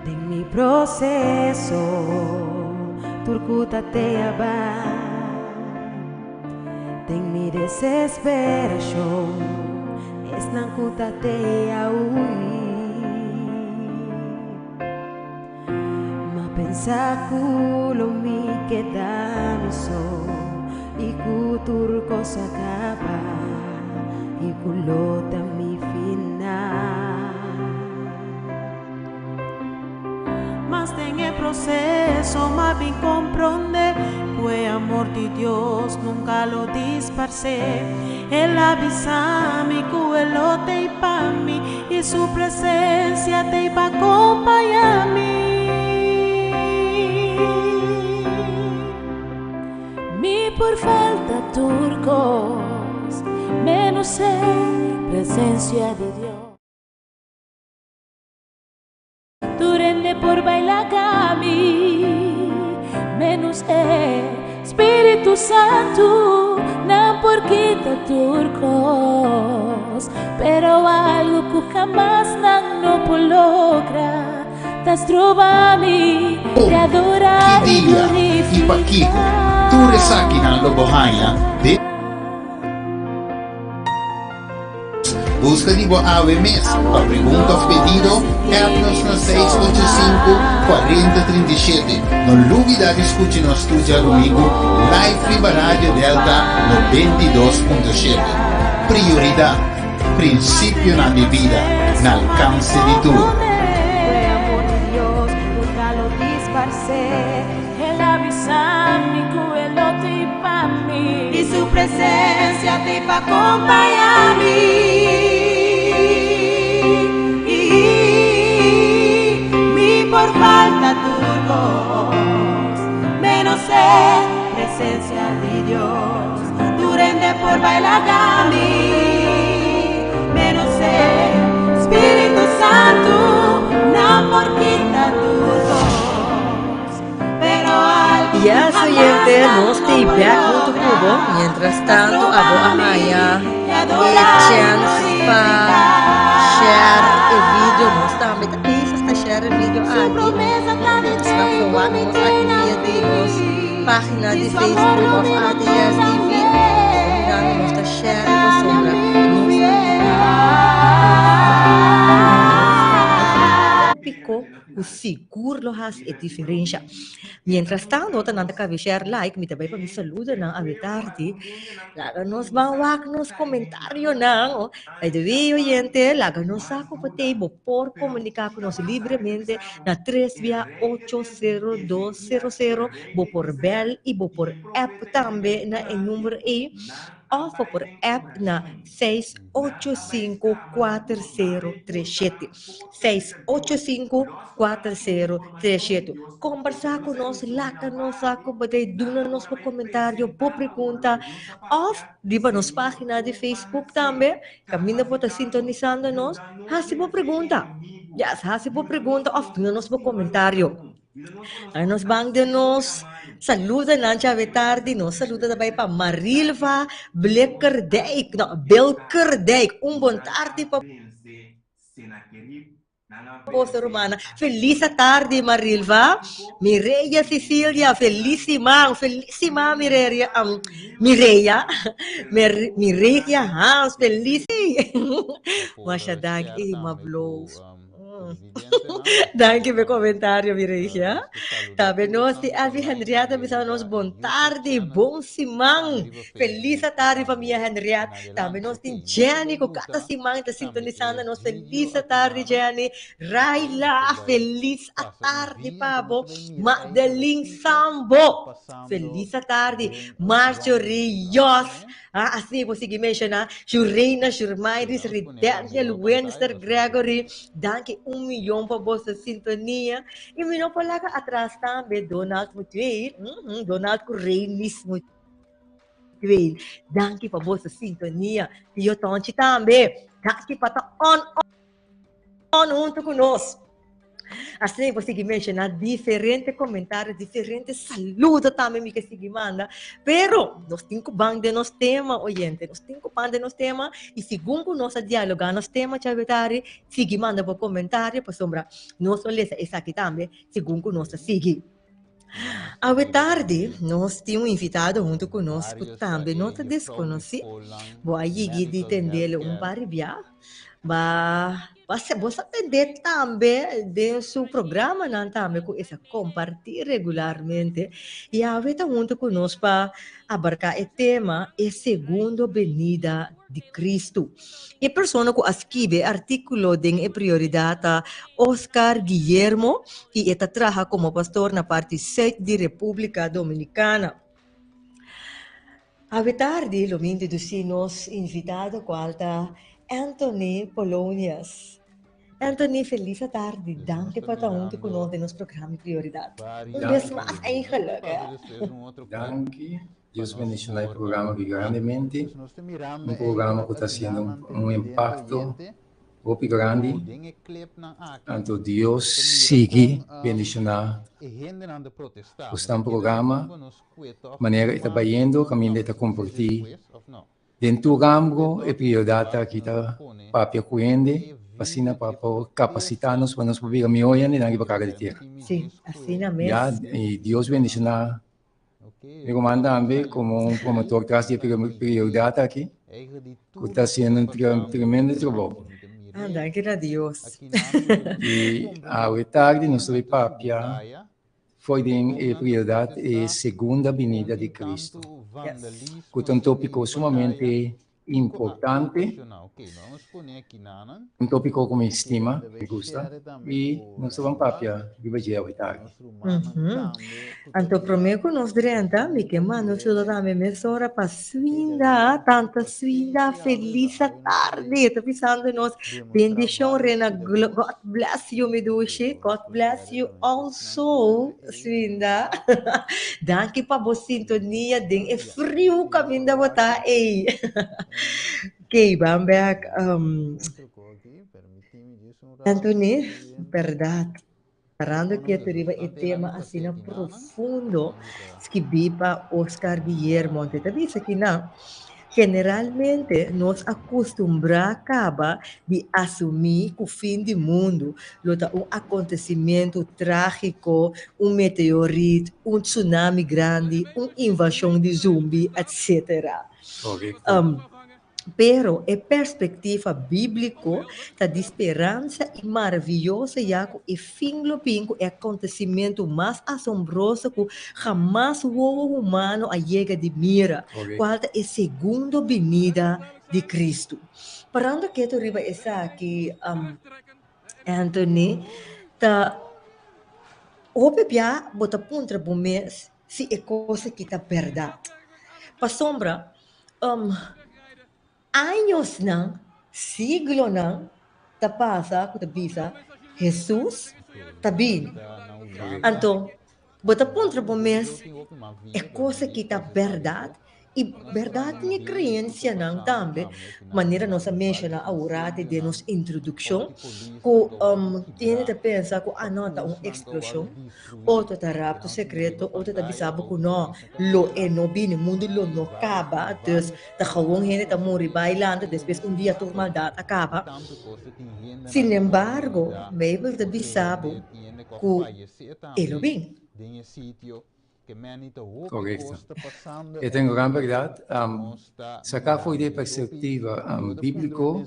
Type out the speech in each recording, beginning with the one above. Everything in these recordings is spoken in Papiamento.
Den mi proceso tur ku ta teaba. Den mi desesperashon esnan ku ta tea hui. M'a pensa ku lo mi keda mi so i ku tur kos a kaba i ku lo ta mi final. Mas den e proseso m'a bin komprondé ku e amor di Dios nunka lo disparsé. El a bisa mi ku e lo t'ei pa mi i su presensia t'ei pa kompañá mi. Mi por falta tur kos, menos e presensia di Dios. Tur hende por baila kami, menos e Spiritu Santu. Nan por kita tur kos, pero algu ku hamas nan no por logra ta stroba mi di adora Ki i dia i pakiko glorifiká. tur esakinan lo bo haña den Buska di bo awe mes. Pa pregunta of pedido, app nos na 685 4037. No lubida di skucha nos tur djadumingu live riba Radio Delta 92.7. Prioridat, prinsipionan di bida na alkanse di tur. El a bisa mi ku e lo t'ei pa mi. I su presencia t'ei pa kompañá mi. Mi por falta tur kos, menos e presencia di Dios. Tur hende por baila mi, menos e Spiritu Santu. Nan por kita tur kos. Yes, oyente, nos ta back hunto cu bo. Mientras tanto, abo a haya e chance pa share e video. Nos tambe ta bezig ta share e video aki. Nos ta proba nos aki via di nos pagina di Facebook of ATS TV. Mirando nos ta share e pasobra nos ta pico ku sigur lo hasi e diferensha. Mientras tanto ota nan ta kabe share like, mi ta bai pa mi saludonan awe tardi. Laga nos ban wak nos comentarionan. Oh, by the way, oyente, laga nos sa ku bo tei, bo por komunika ku nos libremente na 3 via 80200, bo por bel i bo por app tambe na e number ei. Òf bo por app na 6854037. 6854037. Kombersá ku nos, laka nos sa ku bo ta duna nos bo komentario, bo pregunta òf riba nos página di Facebook tambe, kaminda bo ta sintonisando nos, hasi bo pregunta. Yes, hasi bo pregunta òf duna nos bo komentario. Ay nos ban den nos saludonan djawe tardi. Nos saludo ta bai pa Marilva Blikkerdijk, no, Bilkerdijk. Un bon tardi pa boso rumana. Feliz tardi Marilva. Mireya Cecilia, feliz siman, feliz siman Mireya, um, Mireya, Mir, Mireya Hans, feliz. Masha danki, ma bloos. Danki p'e komentario, Mireia. Tambe nos di Elvi Henriette a bisa nos bon tardi, bon siman. Felis tardi famia Henriette. Tambe nos tin Jenny ku kada siman ta sintonisando nos. Felis tardi Jenny. Raila, felis tardi pa bo. Madeline Sambo, felis tardi. Marjorie Jos, Ah, así bo sigui menshoná Shureyna, Shurmairis, Ridaniel, Winster, Gregory. Danki un miyon pa boso sintonia. I mi no por laga atras tambe Donald Mutueel, mm, Donald ku Reynis Mutueel. Danki pa boso sintonia. Tio Tonchi tambe. Danki pa ta on on hunto ku nos. Asina mi por sigui menshoná diferente komentario, diferente saludo tambe mi ke sigui manda. Pero nos tin ku ban den nos tema, oyente. Nos tin ku ban den nos tema i segun ku nos a dialogá nos tema djawe-tardi, sigui manda bo komentario pasobra nos lo lesa esaki tambe segun ku nos ta sigui. Awe tardi nos tin un invitado huntu ku nos ku tambe no ta deskonosí. Bo a yigi di tend'el un par di bia. Ba ba bo sa tend'é tambe den su programanan tambe ku e sa kompartí regularmente. I awe ta huntu ku nos pa abarká e tema E Segundo Benida di Kristu. E persona ku a skibi e artíkulo den e Prioridat ta Oscar Guillermo i e ta traha komo pastor na parti sùit di Repúblika Dominikana. Awe tardi lo mi introdusí nos invitado kual ta Anthony Polonius. Anthony, felis atardi. Danki pa ta huntu ku nos den nos programa Prioridat. Un bes mas eigenlijk, hè? Danki. Dios bendiciona e programa aki grandemente, un programa cu ta haciendo un impacto hopi grandi, anto Dios sigui bendiciona bosnan programa manera e ta bayendo caminda e ta comparti den tur rambro e prioridad aki ta papia cu hende pa asina pa por capacita nos pa nos por bira mihor hendenan riba cara di tera. Sí, asina mes. Ya, y Dios bendiciona Mi ruman tambe como un promotor tras di e prioridad aki cu ta haciendo un tremendo trabou. Ah, danki na Dios. Y awe tardi nos ta bay papia fo'i den e prioridad e segunda binida di Cristo, cu ta un topico sumamente importante, un tópiko ku mi stima, mi gusta, i nos ta ban papia riba dje awe tardi. Anto promé ku nos drenta, mi ke manda un saludo tambe mesora pa Swinda, tanta Swinda, felis atardi, ta bisando nos bendishon Rena, God bless you mi dushi, God bless you also Swinda. Danki pa bo sintonia den e friu kaminda bo ta ei. Oké, ban bek. Anthony, bèrdat, parando ketu riba e tema asina profundo skibí pa Oscar Guillermo, anto e ta bisa kinan, Generalmente nos a kustumbrá kaba di asumí ku fin di mundu lo ta un akontesimentu trágiko, un meteorit, un tsunami grandi, un invashon di zumbi, etcetera. Pero e perspektiva bíbliko ta di speransa i maravioso ya ku e fin lo bin ku e akontesimentu mas asombroso ku hamas wowo humano a yega di mira, kual ta e segundo binida di Kristu. Parando ketu riba esaki, Anthony, ta hopi bia bo ta puntra bo mes si e kos aki ta bèrdat. Pasobra añosnan, siglonan ta pasa ku ta bisa Hesus ta bini. Anto bo ta puntra bo mes, e kos aki ta bèrdat? I bèrdat tin e kreensianan tambe, manera nos a menshoná aworati den nos introdukshon, ku tin hende ta pensa ku ah no ta un eksploshon, otro ta rapto sekreto, otro ta bisa bo ku no, lo e no bini, mundu lo no kaba, dus ta gewoon hende ta muri bai lanta, despues un dia tur maldat a kaba. Sinembargo, Beibel ta bisa bo ku e lo bin. Korekto. E ta un gran bèrdat. Saká for di e perspektiva bíbliko,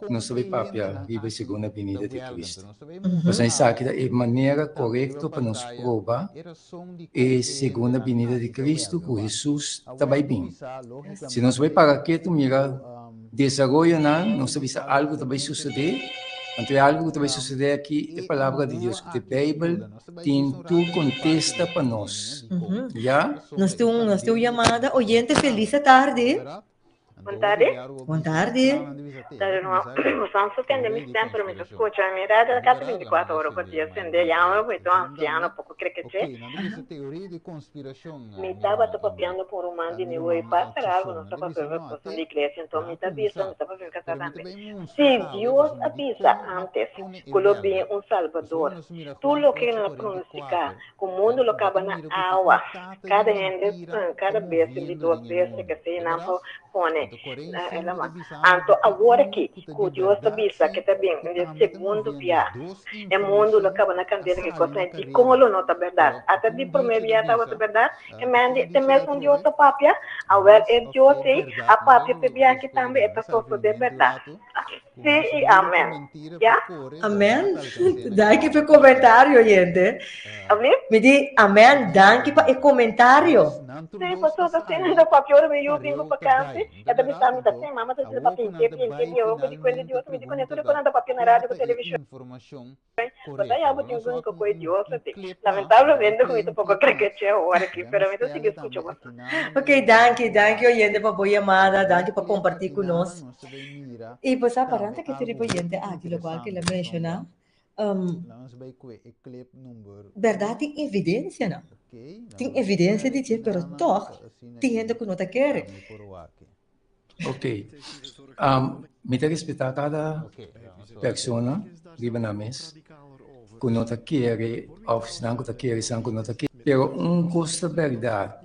nos ta bai papia riba e segunda binida di Kristu. Pasobra esaki ta e manera korekto pa nos proba e segunda binida di Kristu ku Hesus ta bai bin. Si nos bai para ketu mira desaroyonan, nos ta bisa algu ta bai susedé, anto e algu ku ta bai susedé aki, e Palabra di Dios ku ta e Beibel, Tin tur contesta pa nos. Ya? Nos tin un, nos tin un llamada. Oyente, feliz tarde. Bon tardi. Bon tardi. Tardi no, bosan so tende mi stem pero mi ta scucha mi radio ta casi 24 ora pa dia sende yama mi ta un anciano poco crekeche. Mi tabata papiando cu un ruman di mi hoy pasa algo nos ta papia over cosnan di iglesia enton mi ta bisa mi ta papia mi casa tambe si Dios a bisa antes cu lo bini un salbador tur loke nan a pronostica Ku mundu lo kaba na awa. Kada hende, kada bestia di dos bestia ke sei nan por pone na e laman. Anto awor aki ku Dios ta bisa ke ta bin den segundo bia, e mundu lo kaba na kandela ke kosnan ei, dikon lo no ta bèrdat? Ata di promé bia tabata bèrdat? E men di, te mesun Dios ta papia? Awèl e Dios ei a papia p'e bia aki tambe, e ta sosodé bèrdat. Sí i amèn. Ya? Amèn. Danki pa e komentario, oyente. Abli? Mi di amèn, danki pa e komentario. Sí, pasobra ta asina ta papia ora mi yu bin ku vakansi, e ta bisa mi ta asina, mama ta bisa papia inke, inke, inke, ora mi di kuenta di otro, mi di kuné tur e ku nan ta papia na radio ku televishon. Bo ta ya bo tin un poco idioso ti. Lamentablemente cu mi ta poco crekeche awor aki, pero mi ta sigui scucha boso. Ok, danki, danki oyente pa bo yamada, danki pa comparti cu nos. Y bo sa parante ke riba oyente aki locual ke el a menciona, um, berdad tin evidencianan. Tin evidencia di dje, pero toch tin hende cu no ta kere. Ok. Um, mi ta respetá kada persona riba nan mes ku no ta kere òf esnan ku ta kere esnan ku no ta kere. Pero un kos ta bèrdat.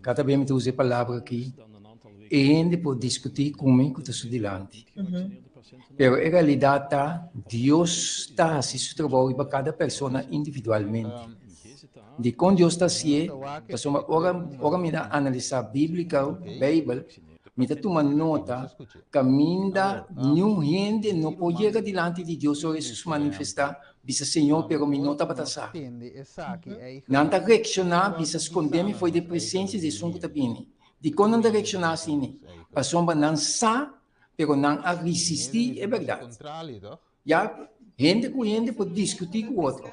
Kada bes mi ta usa e palabra aki, e hende por diskutí ku mi ku ta su dilanti. Pero e realidat ta, Dios ta hasi su trabou riba kada persona individualmente. Dikon Dios ta hasié? Pasobra ora ora mi ta analisá bíblika, Beibel, mi ta tuma nota kaminda niun hende no por yega dilanti di Dios ora Hesus manifestá, bisa, Señor, pero mi no tabata sa. Nan ta reakshoná, bisa, Skondé mi fo'i di e presensia di esun ku ta bini. Dikon nan ta reakshoná asina? Pasobra nan sa pero nan a risistí e bèrdat. Ya, hende ku hende por diskutí ku otro.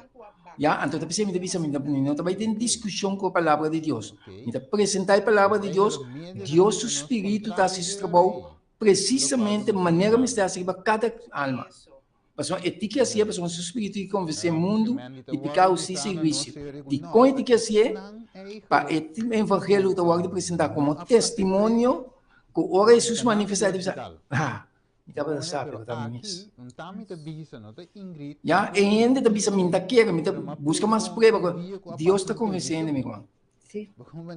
Ya, anto ta p'esei mi ta bisa, mi no ta bai den diskushon ku e palabra di Dios. Mi ta presentá e palabra di Dios, Dios su spiritu ta hasi su trabou presisamente manera mester hasi riba kada alma. Pasobra e tin ke hasié, pasobra su spiritu ke konvensé mundu di piká, hustisia i huisio. Dikon e tin ke hasié? Pa e evangelio ku ta wòrdu presentá komo testimonio ku ora Hesus manifestá e ta bisa, Ha, mi tabata sa, pero ta mi mes. Ya, e hende ta bisa, Mi no ta kere, mi ta buska mas prueba. Dios ta konvensé hende, mi ruman.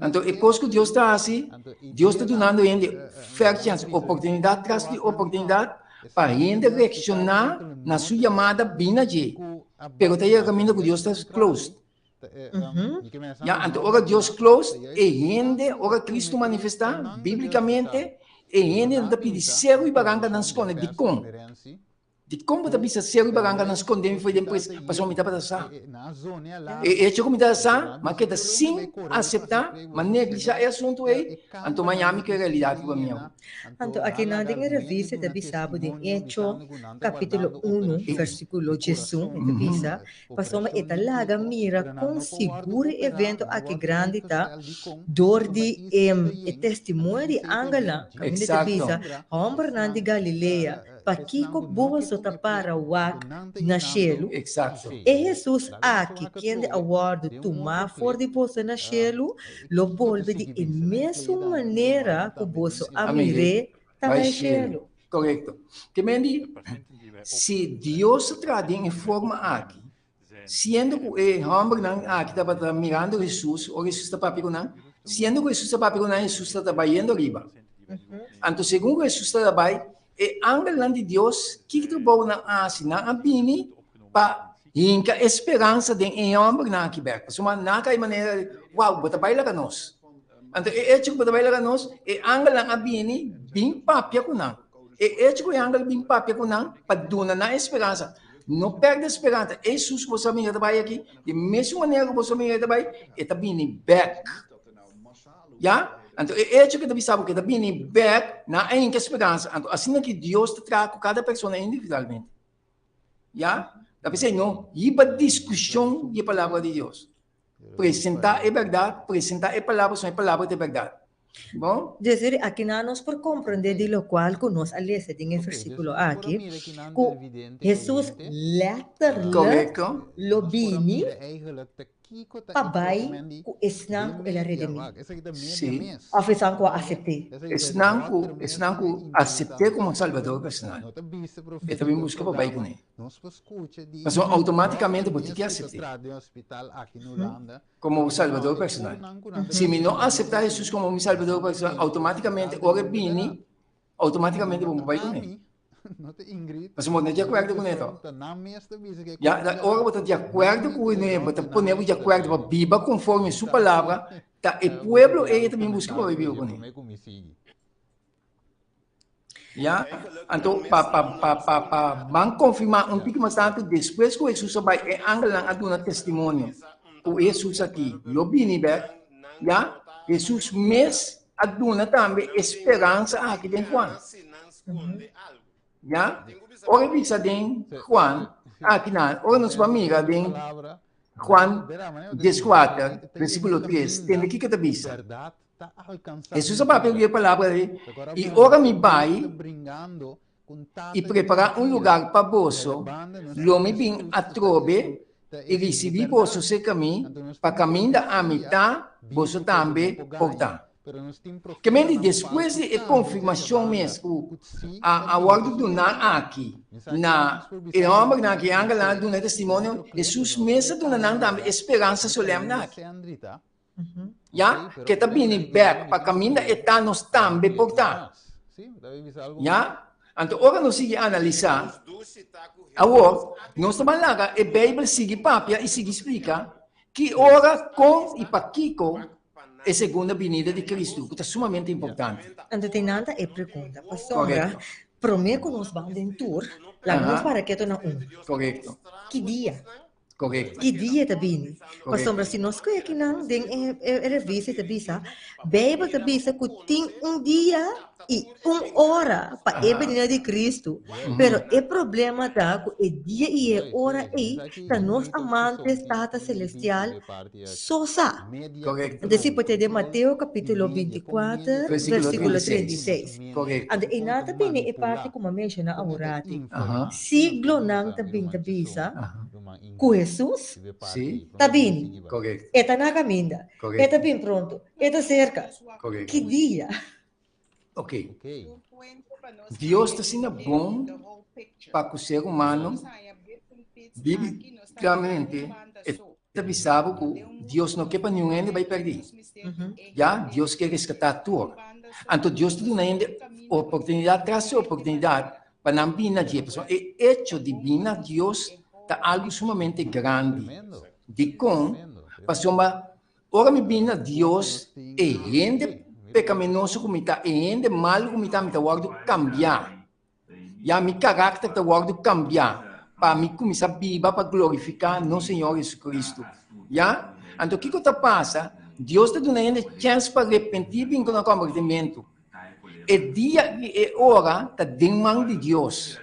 Anto e kos ku Dios ta hasi, Dios ta dunando hende fair chance, oportunidat tras di oportunidat pa hende reakshoná na su yamada bin na dje. Pero ta yega kaminda ku Dios ta closed. Ya, anto ora Dios closed, e hende, ora Kristu manifestá, bíblikamente, e hende nan ta pidi seru i baranka nan skonde. Dikon? Dikon bo ta bisa seru i baranka nan skonde mi fo'i den pres? Pasobra mi tabata sa. E echo ku mi tabata sa, m'a keda sin aseptá, m'a neglishá e asuntu ei, anto maña mi ku e realidat riba mi awor. Anto akinan den e revista ta bisa bo den Echo kapítulo unu, versíkulo diesun, e ta bisa, Pasobra e ta laga mira kon sigur e evento aki grandi ta dor di e testimonio di angelnan kaminda ta bisa, Hòmbernan di Galilea, pakiko boso ta para wak na shelu? E Hesus aki, kende a wòrdu tumá for di boso na shelu, lo bolbe di e mesun manera ku boso a mir'é ta bai shelu. Korekto. Ke men di, si Dios a traha den e forma aki, siendo ku e hòmbernan aki tabata mirando Hesus, ora Hesus ta papia ku nan, siendo ku Hesus ta papia ku nan, Hesus ta bayendo riba. Anto segun ku Hesus ta bai, e angelnan di Dios, kiko trabou nan a hasi? Nan a bini pa hinka e speransa den e hòmbernan aki bèk. Pasobra nan a kai manera, Wou, bo ta bai laga nos. Anto e echo ku bo ta bai laga nos, e angelnan a bini bin papia ku nan. E echo ku e angel bin papia ku nan pa duna nan e speransa. No pèrdè speransa. Hesus ku bo sa mira ta bai aki, di mesun manera ku bo sa mira e ta bai, e ta bini bèk. Ya? Anto e echo ku e ta bisa bo ku e ta bini bèk, nan a hinka speransa. Anto asina ki Dios ta traha ku kada persona individualmente. Ya? Ta p'esei no hiba diskushon di e palabra di Dios. Presentá e bèrdat, presentá e palabra, pasobra e palabra ta e bèrdat. Bon? Desir, akinan nos por komprondé di lokual ku nos a lesa den e versíkulo aki, ku Hesus lèterlik lo bini pa bai ku esnan ku el a redimí, òf esnan ku a asept'é. Esnan ku, esnan ku asept'é komo Salbador personal, e ta bin buska pa bai kuné. Pasobra outomátikamente bo tin ke asept'é komo bo Salbador personal. Si mi no aseptá Hesus komo mi Salbador personal, outomátikamente ora e bini, outomátikamente bo no bai kuné. Pasobra bo no ta di akuerdo kuné to. Ya, ora bo ta di akuerdo kuné, bo ta pone bo di akuerdo pa biba konforme su palabra, ta e pueblo ei ta bin buska pa bai biba kuné. Ya, anto pa pa pa pa pa ban konfirmá un tiki mas tantu, despues ku Hesus a bai, e angelnan a duna testimonio ku Hesus aki lo bini bèk, ya, Hesus mes a duna tambe e speransa aki den Juan. Ya, ora e bisa den Juan, aki nan, ora nos ba mira den Juan dieskuater, versíkulo tres, tende kiko ta bisa. Hesus a papia ku e palabra ei, I ora mi bai i prepará un lugar pa boso, lo mi bin atrobe i risibí boso serka mi, pa kaminda ami ta, boso tambe por ta. Ke men di despues di e konfirmashon mes ku a wòrdu duná aki na e hòmbernan aki, e angelnan a duna e testimonio, Hesus mes a duna nan tambe e speransa solèmne aki. Ya, ke ta bini bek pa kaminda e ta nos tambe por ta. Ya, anto ora nos sigui analisá, awor nos ta ban laga e Beibel sigui papia i sigui splika ki ora, kon i pakiko e segunda binida di Kristu, ku ta sumamente importante. Anto tin nan ta e pregunta, pasobra promé ku nos ban den tur, laga nos para keto na un. Korekto. Ki dia? Correcto. Ki dia ta bini? Pasobra si nos koe akinan den e, e, e revista ta bisa, Bijbel ta bisa ku tin un dia i un ora pa e benida di Cristo. Pero e problema ta ku e dia i e ora ei ta nos amantes Tata Celestial so sa. Correcto. Entonces, si por te den Mateo capítulo 24, Versículo versículo 36. 36. Correcto. Anto einan ta bini e parti ku mi a menshoná aworati. Aha. Siglonan ta bin ta bisa Aha. ku Hesus Sí. ta bini. Correcto. E ta na kaminda. Correcto. E ta bin pronto. E ta serka. Correcto. Ki dia? Ok. Dios ta asina bon pa ku ser humano. Bíblicamente e ta bisa bo ku Dios no ke pa niun hende bai pèrdí. Ya, Dios ke reskatá tur. Anto Dios ta duna hende oportunidat tras oportunidat pa nan bini na dje. Pasobra e echo di bini na Dios ta algu sumamente grandi. Dikon? Pasobra ora mi bini na Dios, e hende pekaminoso ku mi ta, e hende malu ku mi ta, mi ta wòrdu kambiá. Ya mi karakter ta wòrdu kambiá pa mi kuminsá biba pa glorifiká nos Señor Jesucristo. Ya? Anto kiko ta pasa? Dios ta duna hende chèns pa repentí bin ku nan kombertimentu. E dia i e ora ta den man di Dios.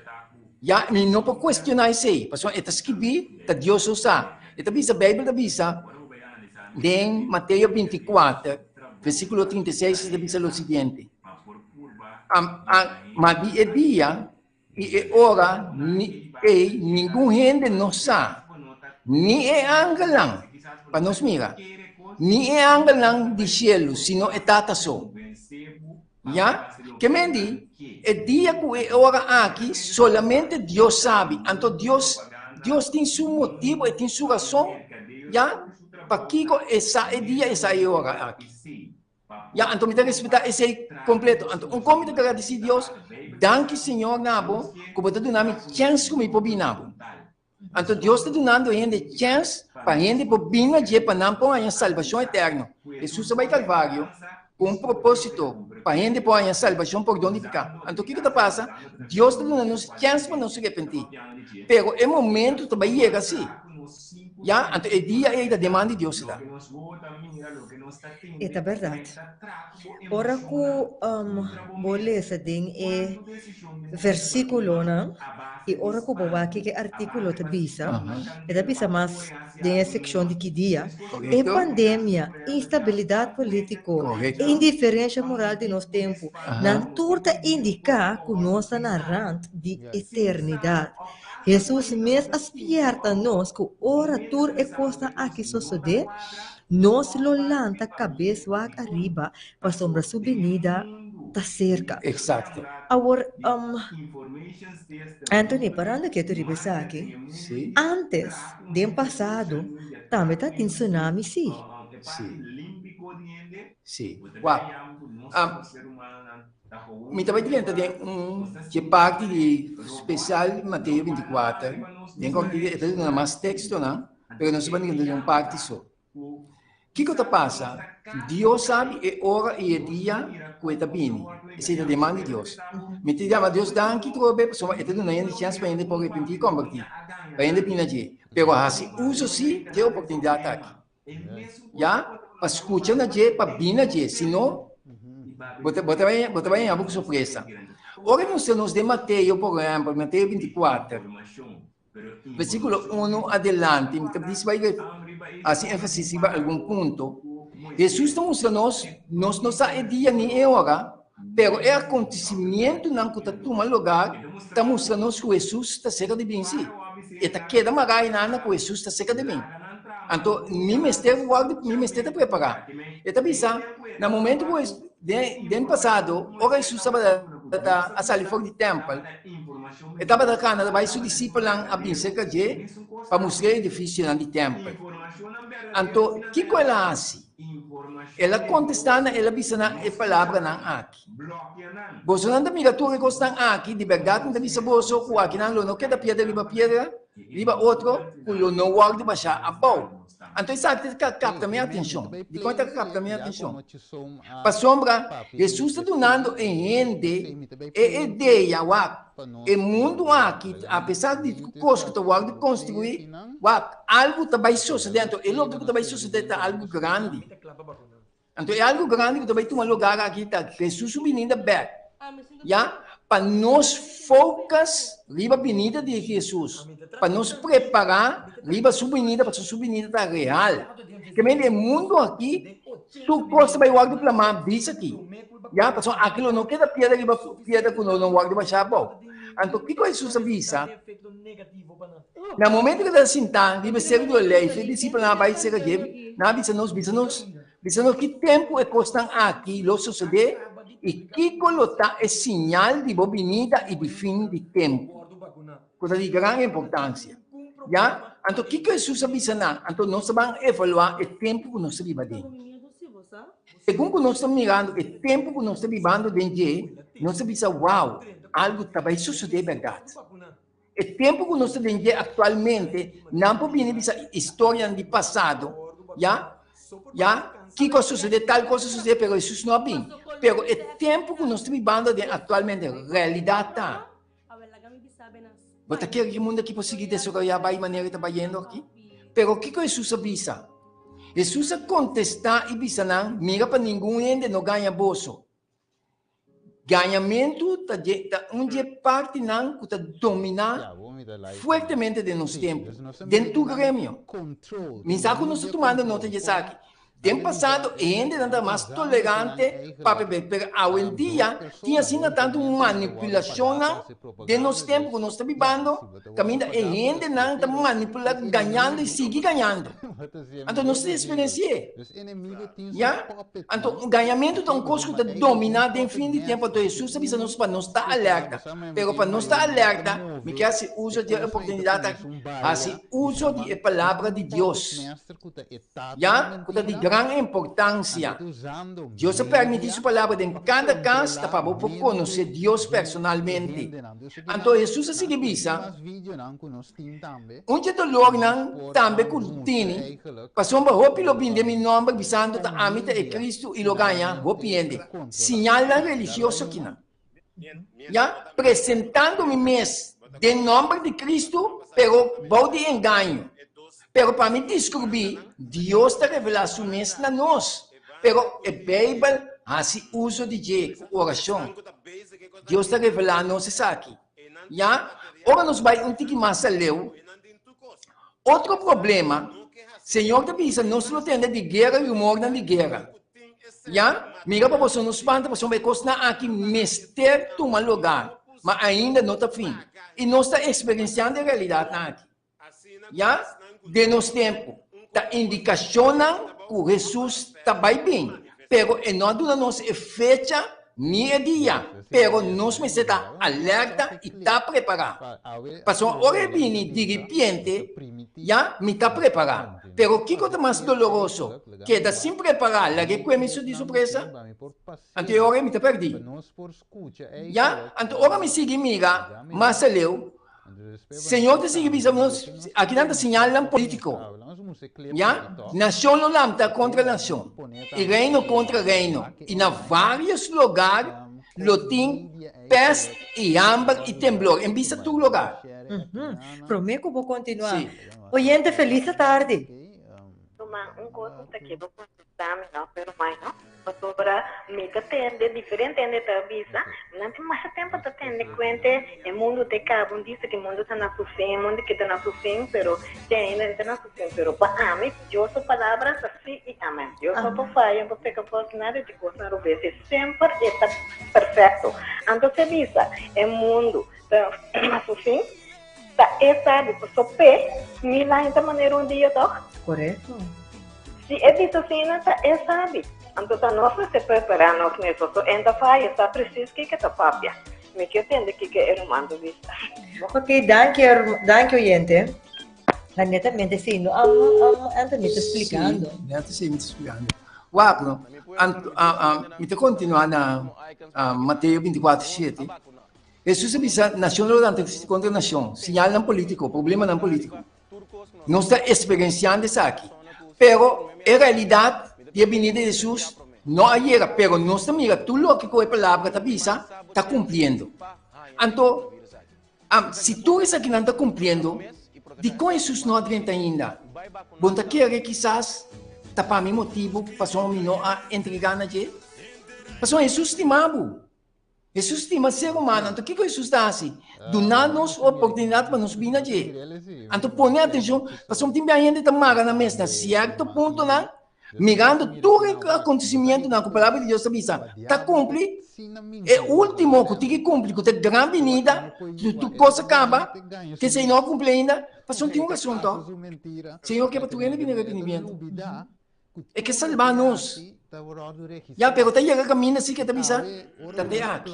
Ya, mi no por kuestioná esei, pasobra e ta skibí, ta Dios so sa. E ta bisa, Beibel ta bisa den Mateo 24, versíkulo 36, e ta bisa lo siguiente, Ma di e dia i e ora ei ningun hende no sa, ni e angelnan, pa nos mira, ni e angelnan di shelu, sino e Tata so. Ya? Ke men di, e dia ku e ora aki solamente Dios sabi. Anto Dios, Dios tin su motibu, e tin su rason, ya, pakiko e sa e dia, e sa e ora aki. Ya, anto mi ta respetá esei kompleto. Anto un kon mi ta gradisí Dios, danki Señor na bo ku bo ta duna mi chèns ku mi por bini na bo. Anto Dios ta dunando hende chèns pa hende por bini na dje pa nan por haña salbashon eterno. Hesus a bai Kalvario ku un propósito, pa hende por haña salbashon, pordon di piká. Anto kiko ta pasa? Dios ta duna nos chèns pa nos repentí. Pero e momento ta bai yega sí. Ya, anto e dia ei ta den man di Dios ta. E ta bèrdat. Ora ku bo lesa den e versíkulonan. I ora ku bo wak kiko e artíkulo ta bisa, e ta bisa mas den e sekshon di ki dia, e pandemia, instabilidat polítiko, e indiferensha moral di nos tempu, nan tur ta indiká ku nos ta na rant di eternidat. Hesus mes a spièrta nos ku ora tur e kosnan aki sosodé, nos lo lanta kabes wak ariba pasobra su binida ta serka. Eksakto. Awor, Anthony, parando ketu riba esaki, ántes, den pasado, tambe ta tin tsunami, sí. Sí. Sí. Wak, mi ta bai drenta den un dje parti di spesial Mateo 24, den kòrtiko e ta duna mas tekstonan, pero nos ta bai drenta den un parti so. Kiko ta pasa? Dios sabi e ora i e dia ku e ta bini. Esei ta den man di Dios. Mi ta yama Dios danki trobe pasobra e ta duna hende chèns pa hende por repentí i kòmbertí, pa hende bini na dje. Pero hasi uso sí dje oportunidat aki. Ya, pa skucha na dje, pa bini na dje. Si no, bo ta bo ta bai bo ta bai haña bo ku sorpresa. Ora e mustra nos den Mateo, por ehèmpel, Mateo 24. Versíkulo unu adelante, mi ta bisa bai hasi énfasis riba algun punto. Hesus ta mustra nos, nos no sa e dia ni e ora, pero e akontesimientunan ku ta tuma lugar ta mustra nos ku Hesus ta serka di bin. Sí, e ta keda mará einan ku Hesus ta serka di bin. Anto mi mester wòrdu, mi mester ta prepará. E ta bisa, na momentu ku den pasado, ora Hesus tabata a sali for di tèmpel, E tabata kana ta bai su disipelnan a bin serka dje pa mustr'é edifisionan di tèmpel. Anto, kiko el a hasi? El a kontestá nan, el a bisa nan e palabranan aki, Bosonan ta mira tur e kosnan aki, di bèrdat mi ta bisa boso ku akinan lo no keda piedra riba piedra riba otro ku lo no wòrdu bashá abou. Anto esaki ta kapta mi atenshon. Dikon e ta kapta mi atenshon? Pasobra Hesus ta dunando e hende e idea, wak, e mundu aki, apesar di tur kos ku ta wòrdu konstruí, wak, algu ta bai sosodé. Anto e loke ku ta bai sosodé ta algu grandi. Anto e algu grandi ku ta bai tuma lugar aki ta Hesus su bininda bèk, ya, pa nos focus riba binida di Hesus, pa nos prepará riba su binida, pasobra su binida ta real. Ke men e mundu aki, tur kos ta bai wòrdu plamá bis aki, ya, pasobra aki lo no keda piedra riba piedra ku lo no wòrdu bashá abou. Anto kiko Hesus a bisa? Na momento ku e ta sintá riba e Seru di Olijf, e disipelnan a bai serka dje, nan a bisa nos, Bisa nos, bisa nos ki tempu e kosnan aki lo sosodé i kiko lo ta e siñal di bo binida i di fin di tempu, ku ta di gran importansia. Ya? Anto kiko Hesus a bisa nan? Anto nos ta ban evaluá e tempu ku nos ta biba den. Segun ku nos ta mirando e tempu ku nos ta bibando den dje, nos ta bisa, Wow, algu ta bai sosodé bèrdat. E tempu ku nos ta den dje aktualmente, nan por bini bisa historianan di pasado, ya, ya, kiko a sosodé, tal kos a sosodé, pero Hesus no a bin. Pero e tempu ku nos ta bibando aden aktualmente, realidat ta, bo ta kere ku e mundu aki por sigui desaroyá bai manera e ta bayendo aki? Pero kiko Hesus a bisa? Hesus a kontestá i bisa nan, Mira pa ningun hende no gaña boso. Gañamentu ta ta un dje partinan ku ta dominá fuertemente den nos tempu, den tur gremio. Mi sa ku nos ta tumando nota di esaki. Den pasado e hendenan ta mas tolerante papia bek, pero awendia tin asina tantu manipulashonnan den nos tempu ku nos ta bibando, kaminda e hendenan ta manipulá gañando i sigui gañando. Anto nos ta eksperensi'é. Ya? Anto, gañamentu ta un kos ku ta dominá den fin di tempu. Anto Hesus ta bisa nos pa nos ta alerta. Pero pa nos ta alerta, mi ke hasi uso di e oportunidat aki, hasi uso di e Palabra di Dios. Ya? Ku ta di gran importansia. Dios a permití su Palabra den kada kas ta pa bo por konosé Dios personalmente. Anto Hesus a sigui bisa, Un dje dolornan tambe ku tini, pasobra hopi lo bin den mi nòmber bisando ta ami ta e Kristu i lo gaña hopi hende. Siñalnan religioso kinan. Ya, presentando mi mes den nòmber di Kristu, pero bou di engaño. Pero pa mi diskurbí, Dios ta revelá su mes na nos. Pero e Beibel hasi uso di dje ku orashon. Dios ta revelá nos esaki. Ya? Ora nos bai un tiki mas aleu, otro problema, Señor ta bisa nos lo tende di guera i rumornan di guera. Ya? Mira pa boso no spanta pasobra e kosnan aki mester tuma lugar, ma ainda no ta fin. I nos ta eksperensiando e realidatnan aki. Ya? Den nos tempu. Ta indikashonnan ku Hesus ta bai bin, pero e no a duna nos e fecha ni e dia. Pero nos mester ta alerta i ta prepará. Pasobra ora e bini diripiente, ya, mi ta prepará. Pero kiko ta mas doloroso, keda sin prepará laga e kue mi di sorpresa? Anto e ora ei mi ta pèrdí. Ya? Anto ora mi sigui mira mas aleu, Señor ta sigui bisa nos, akinan ta señalnan polítiko. Ya? Nashon lo lanta kontra nashon, i reino kontra reino, i na vários lugar lo tin pèst i hamber i temblor, en bista tur lugar. Promé ku bo kontinuá, oyente felis atardi. Ruman, un kos ku ta keba kontestá mi no, pero mai no, pasobra mi ta tende diferente hende ta bisa, nan tin masha tempu ta tende kuente e mundu ta e kaba, un disa ku e mundu ta na su fin, e mundu ke ta na su fin, pero te ainda no ta na su fin, pero pa ami Dios su palabra ta si i amen. Dios no por faya, no por peka, no por hasi nada di kosnan robes, e semper e ta perfekto. Anto se bisa e mundu ta na su fin, Ta e sabi paso p'e mil aña ta manera un dia tòg? Korekto. Si e bisa asina ta e sabi. Anto ta nos mester prepará nos mes paso e ta faya sa presis kiko e ta papia. Mi ke tende kiko e ruman ta bisa. Ok, danki, danki oyente. Ma netamente si, no Anthony ta splikando. Si, net si mi ta splikando. Wak no, mi ta kontinuá na Mateo 24, 7. Hesus a bisa, Nacion lo lanta contra nacion, siñalnan politico, problemanan politico. Nos ta experienciando esaki. Pero e realidad di e binida di Hesus no a yega, pero nos ta mira tur loke cu e palabra ta bisa ta cumpliendo. Anto, si tur esakinan ta cumpliendo, dicon Hesus no a drenta ainda? Bo ta kere kisas ta pa mi motibu pasobra mi no a entrega na dje? Pasobra Hesus stima bo. Hesus stima ser humano, anto kiko Hesus ta hasi? Duna nos oportunidat pa nos bini na dje. Anto pone atenshon, pasobra tin bia hende ta mara nan mes na sierto puntonan, mirando tur e akontesimientonan ku Palabra di Dios ta bisa ta kumpli, e ultimo ku tin ki kumpli, ku ta e gran binida, ku tur kos a kaba, kesei no a kumpli ainda, pasobra tin un rason tòg. Señor ke pa tur hende bini arepentimiento. E ke salba nos. Ya, pero ta yega kaminda si ke ta bisa, ta te aki.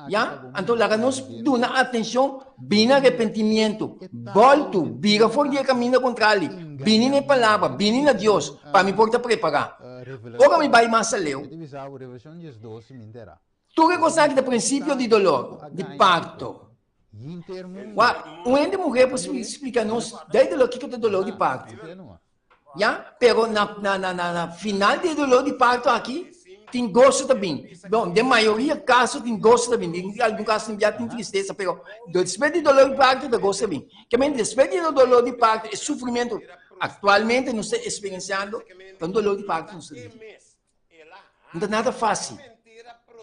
Ya, anto laga nos duna atenshon, bini arepentimiento, boltu, bira for di e kaminda kontrali, bini na e palabra, bini na Dios, pa mi por ta prepará. Ora mi bai mas aleu, tur e kosnan aki ta prinsipio di dolor, di parto. Wak, un hende muher por splika nos duidelijk kiko ta dolor di parto. Ya, pero na, na, na, na, na final di e dolor di parto aki, tin goso ta bin. Bon, den mayoria kaso tin goso ta bin. Den algun kaso tin bia tin tristesa, pero despues di dolor di parto ta goso ta bin. Ke men despues di e dolor di parto, e sufrimiento aktualmente nos ta eksperensiando, ta un dolor di parto nos ta bibi. No ta nada fácil.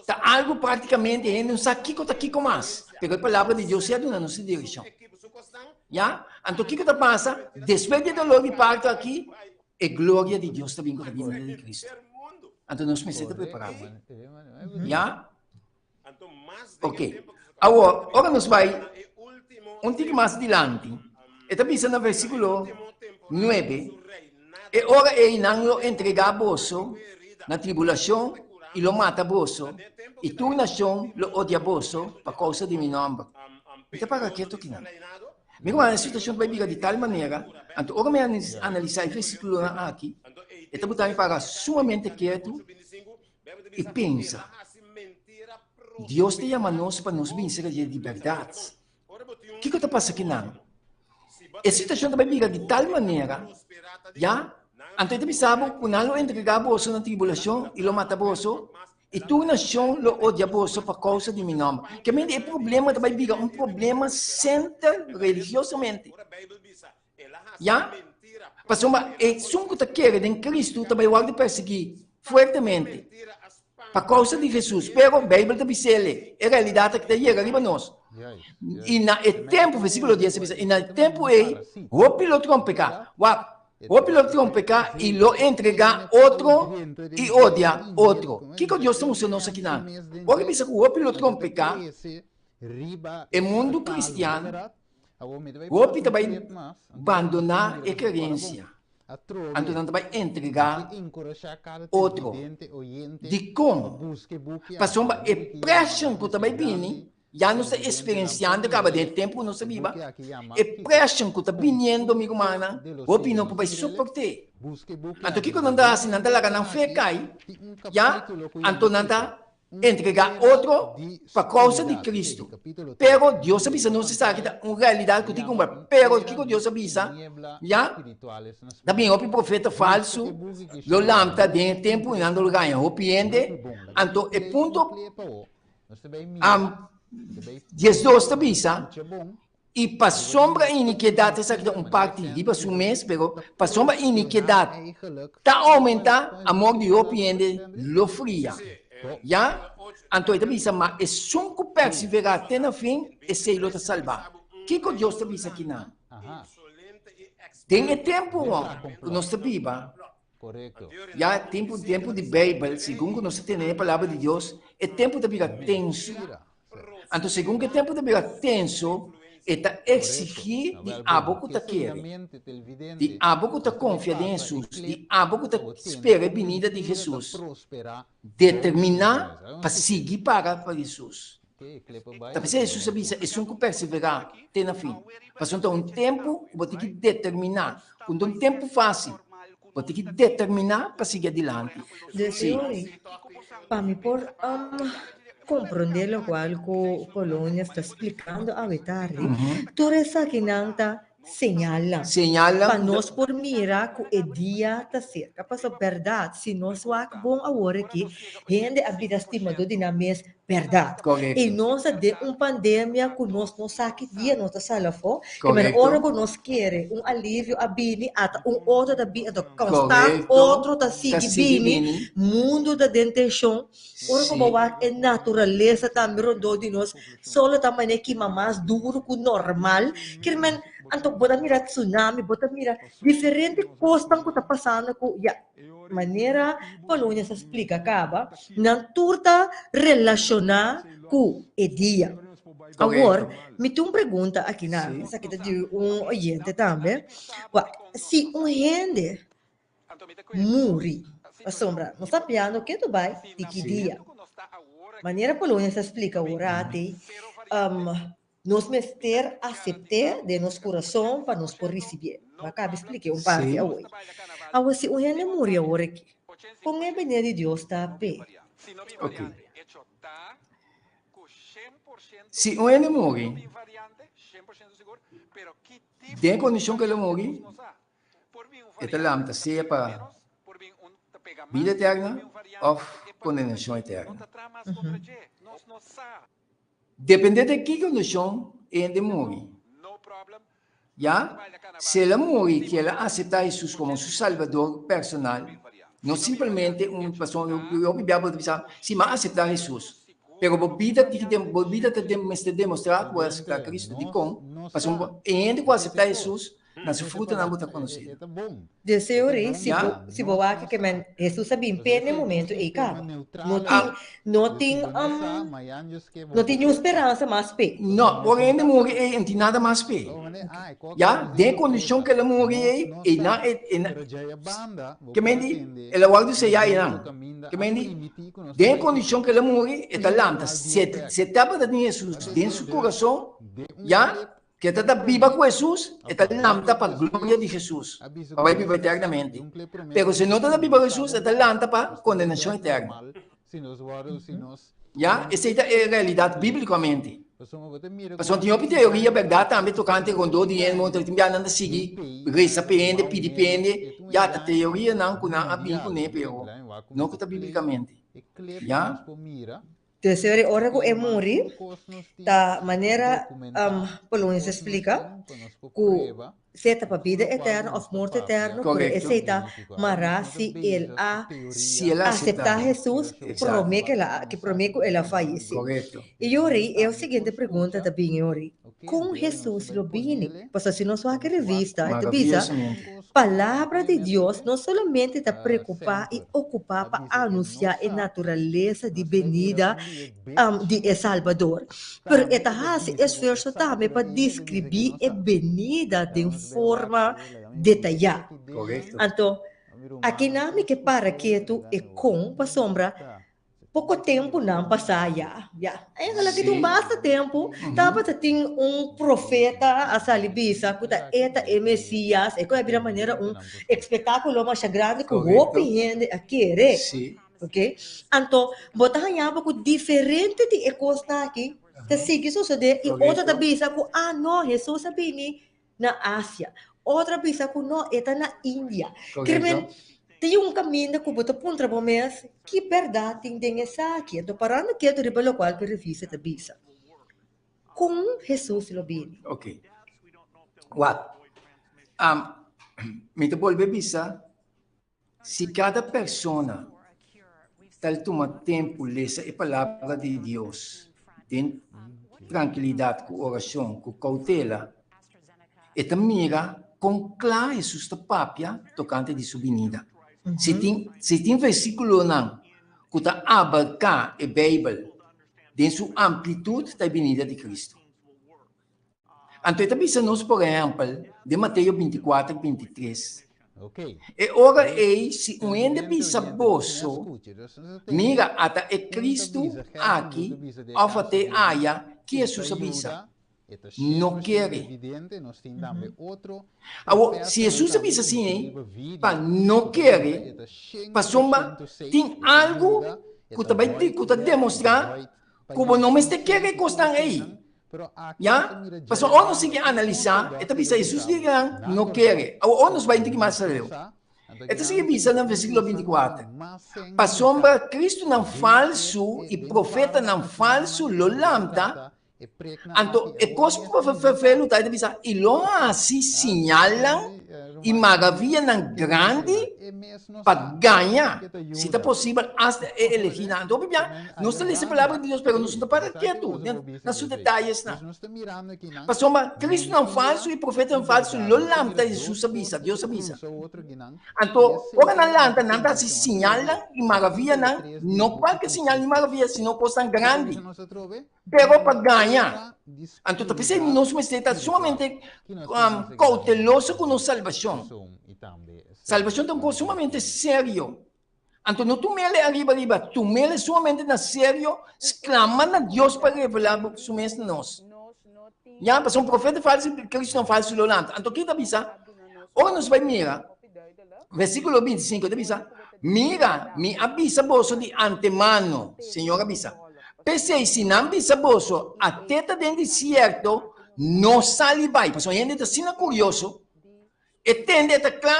Ta algo prácticamente hende no sa kiko ta kiko mas. Pero e palabra di Dios sí a duna nos e direccion. Ya? Anto kiko ta pasa? Despues di e dolor di parto aki, e gloria di Dios ta bin ku ta binida di Cristo. Anto nos mester ta prepará. Ya? Ok. Awor, ora nos bai un tiki mas dilanti, e ta bisa na versíkulo 9, E ora ei nan lo entregá boso na tribulashon i lo mata boso, i tur nashon lo odia boso pa kousa di mi nòmber. Mi ta para ketu kinan. Mi ruman, e situashon ta bai bira di tal manera, anto ora mi analisá e versíkulonan aki, e ta buta mi para sumamente ketu i pensa, Dios ta yama nos pa nos bin serka dje di bèrdat. Kiko ta pasa kinan? E situashon ta bai bira di tal manera, ya, anto e ta bisa bo ku nan lo entregá boso na tribulashon i lo mata boso, i tur nashon lo odia boso pa kousa di mi nòmber. Ke mende e problema ta bai bira un problema senter religiosamente. Ya? Pasobra esun ku ta kere den Kristu ta bai wòrdu persiguí fuertemente pa kousa di Hesus. Pero Beibel ta bis'el, e realidat aki ta yega riba nos. I na e tempu, versíkulo 10 ta bisa, i na e tempu ei, hopi lo trompeká. Wak, hopi lo trompeká i lo entregá otro i odia otro. Kiko Dios ta mustra nos akinan? Ora e bisa ku hopi lo trompeká, e mundu kristian, hopi ta bai bandoná e kerensia. Anto nan ta bai entregá otro. Dikon? Pasobra e preshon ku ta bai bini, ya nos ta eksperensiando kaba den e tempu ku nos ta biba, e preshon ku ta biniendo, mi rumannan, hopi no por bai soport'é. Anto kiko nan ta hasi? Nan ta laga nan fe kai, ya, anto nan ta Entregá otro pa kousa di Kristu. Pero Dios a bisa nos esaki ta un realidat ku tin ku kumpra. Pero kiko Dios a bisa? Ya, ta bin hopi profeta falsu lo lanta den e tempu i nan lo gaña hopi hende. Anto e punto 12 ta bisa, I pasobra inikidat, esaki ta un parti riba su mes, pero pasobra inikidat ta oumentá, amor di hopi hende lo fria. Ya? Anto e ta bisa, Ma esun ku perseverá te na fin, esei lo ta salbá. Kiko Dios ta bisa akinan? Den e tempu ku nos ta biba, ya tempu tempu di Beibel, segun ku nos ta tene e Palabra di Dios, e tempu ta bira tenso. Anto segun ku e tempu ta bira tenso, e ta eksigí di abo ku ta kere, di abo ku ta konfia den Hesus, di abo ku ta spera e binida di Hesus, determiná pa sigui para pa Hesus. Ta p'esei Hesus a bisa, Esun ku perseverá te na fin. Pasobra ta un tempu ku bo tin ki determiná, ku no ta un tempu fásil, bo tin ki determiná pa sigui adilanti. Sí. Pa mi por comprende locual cu Polonius ta splicando awe tardi, tur esakinan ta señalnan. Señalnan. Pa nos por mira cu e dia ta cerca. Pasobra berdad, si nos wak bon awor aki, hende a bira stimador di nan mes berdad. Correcto. Y nos ta den un pandemia cu nos no sa ki dia nos ta sali afo. Correcto. Pero ora cu nos kere un alivio a bini, ata un otro ta bini, anto constant otro ta sigui bini, mundo ta den tension. Ora ku bo wak e naturalesa tambe rondó di nos, solo ta manera kima mas duru ku normal. Kier men, anto bo ta mira tsunami, bo ta mira diferente kosnan ku ta pasando ku ya manera Polonius a splika kaba, nan tur ta relashoná ku e dia. Awor, mi tin un pregunta aki nan, esaki ta di un oyente tambe. Wak, si un hende muri. Pasobra nos ta piando ketu bai di ki dia. Manera Polonius a splika worati, nos mester asept'é den nos kurason pa nos por risibié. Bo a kaba splik'é un parti awor. Awor, si un hende muri awor aki, kon e benia di Dios ta p'e? Ok. Si un hende muri, den e kondishon ku el a muri, E ta lanta sea pa bida eterna òf kondenashon eterna. Depende di ki kondishon e hende muri. Ya, si el a muri ku el a aseptá Hesus komo su Salbador personal, no simplemente un pasobra hopi bia bo ta bisa, si mi a aseptá Hesus, pero bo bida tin ki bo bida ta mester demostrá ku bo a aseptá Kristu. Dikon? Pasobra e hende ku a aseptá Hesus Na su frutanan bo ta konosé. Deseo rei, si bo, si bo wak ke men Hesus a bin p'e n'e momento ei kaba. No tin, no tin, um, no tin niun speransa mas p'e. No, ora hende muri ei, no tin nada mas p'e. Ya, den e kondishon ku el a muri ei, einan e, einan, ke men di, el a wòrdu seyá einan. Ke men di, den e kondishon ku el a muri, e ta lanta. Si e, si e tabata tin Hesus den su kurason, ya, Ke ta ta biba ku Hesus, e ta lanta pa gloria di Hesus, pa bai biba eternamente. Pero si no ta ta biba ku Hesus, e ta lanta pa kondenashon eterno. Ya, esei ta e realidat bíblikamente. Pasobra tin hopi teoria bèrdat tambe tokante rondó di hende, motor tin bia nan ta sigui resa pa hende, pidi pa hende. Ya, ta teorianan ku nan a bin kuné, pero no ku ta bíblikamente. Ya. Tercero, ora ku e muri, ta manera Polonius a splika ku Sea ta pa bida eterno òf morto eterno, pero esei ta mará si el a aseptá Hesus promé ku el a promé ku el a fayesé. I yori e siguiente pregunta ta bini yori, Kon Hesus lo bini? Pasobra si nos wak e revista e ta bisa, Palabra di Dios no solamente ta preokupá i okupá pa anunsiá e naturalesa di benida di e Salbador, pero e ta hasi esfuerso tambe pa deskribí e benida den forma detayá. Anto, akinan mi ke para ketu e kon pasobra poko tempunan pasá ya, ya, eigenlijk tin basta tempu, tabata tin un profeta a sali bisa ku ta e ta e Mesias, e ku a bira manera un espektákulo masha grandi ku hopi hende a kere. Ok, anto bo ta haña bo ku diferente di e kosnan aki ta sigui sosodé i otro ta bisa ku ah no, Hesus a bini na Asia, otro a bisa ku no, e ta na India. Kermen, tin un kaminda ku bo ta puntra bo mes ki bèrdat tin den esaki. Anto parando ketu riba lokual ku e revista ta bisa, kon Hesus lo bini? Ok, wak, mi ta bolbe bisa Si kada persona ta tuma tempu lesa e Palabra di Dios den trankilidat, ku orashon, ku koutela, e ta mira kon kla Hesus ta papia tokante di su binida. Si tin si tin versíkulonan ku ta abarká e Beibel den su amplitut, ta e binida di Kristu. Anto e ta bisa nos, por ehèmpel, den Mateo 24, 23, E ora ei, si un hende bisa boso, Mira, ata e Kristu aki òf at'é aya, ki Hesus a bisa? No kere. Awor, si Hesus a bisa asin ei, pa no kere, pasobra tin algu ku ta bai ku ta demostrá ku bo no mester kere e kosnan ei. Ya? Pasobra ora nos sigui analisá, e ta bisa Hesus di nan no kere. Awor ora nos bai un tiki mas aleu, e ta sigui bisa na versíkulo 24, Pasobra Kristunan falsu i profetanan falsu lo lanta, anto e kos ku bo ferfelu ta, e ta bisa, i lo hasi siñalnan i maravianan grandi pa gaña, si ta posibel, asta e elegínan. Anto hopi bia nos ta lesa e Palabra di Dios, pero nos no ta para ketu na su detayesnan. Pasobra Kristunan falsu i profetanan falsu lo lanta, Hesus a bisa, Dios a bisa. Anto, ora nan lanta, nan ta hasi siñalnan i maravianan, no kualke siñal ni maravia, sino kosnan grandi. Pero pa gaña. Anto ta p'esei nos mester ta sumamente kouteloso ku nos salbashon. Salbashon ta un kos sumamente serio. Anto no tum'el ariba riba, tum'el sumamente na serio, sklama na Dios pa revelá su mes na nos. Ya, pasobra un profeta falsu i Kristunan falsu lo lanta. Anto ki ta bisa? Ora nos bai mira versíkulo 25, ta bisa, Mira, mi a bisa boso di antemano, Señor a bisa, p'esei si nan bisa boso, At'é ta den desierto, no sali bai. Pasobra hende ta asina kurioso, e tende e ta kla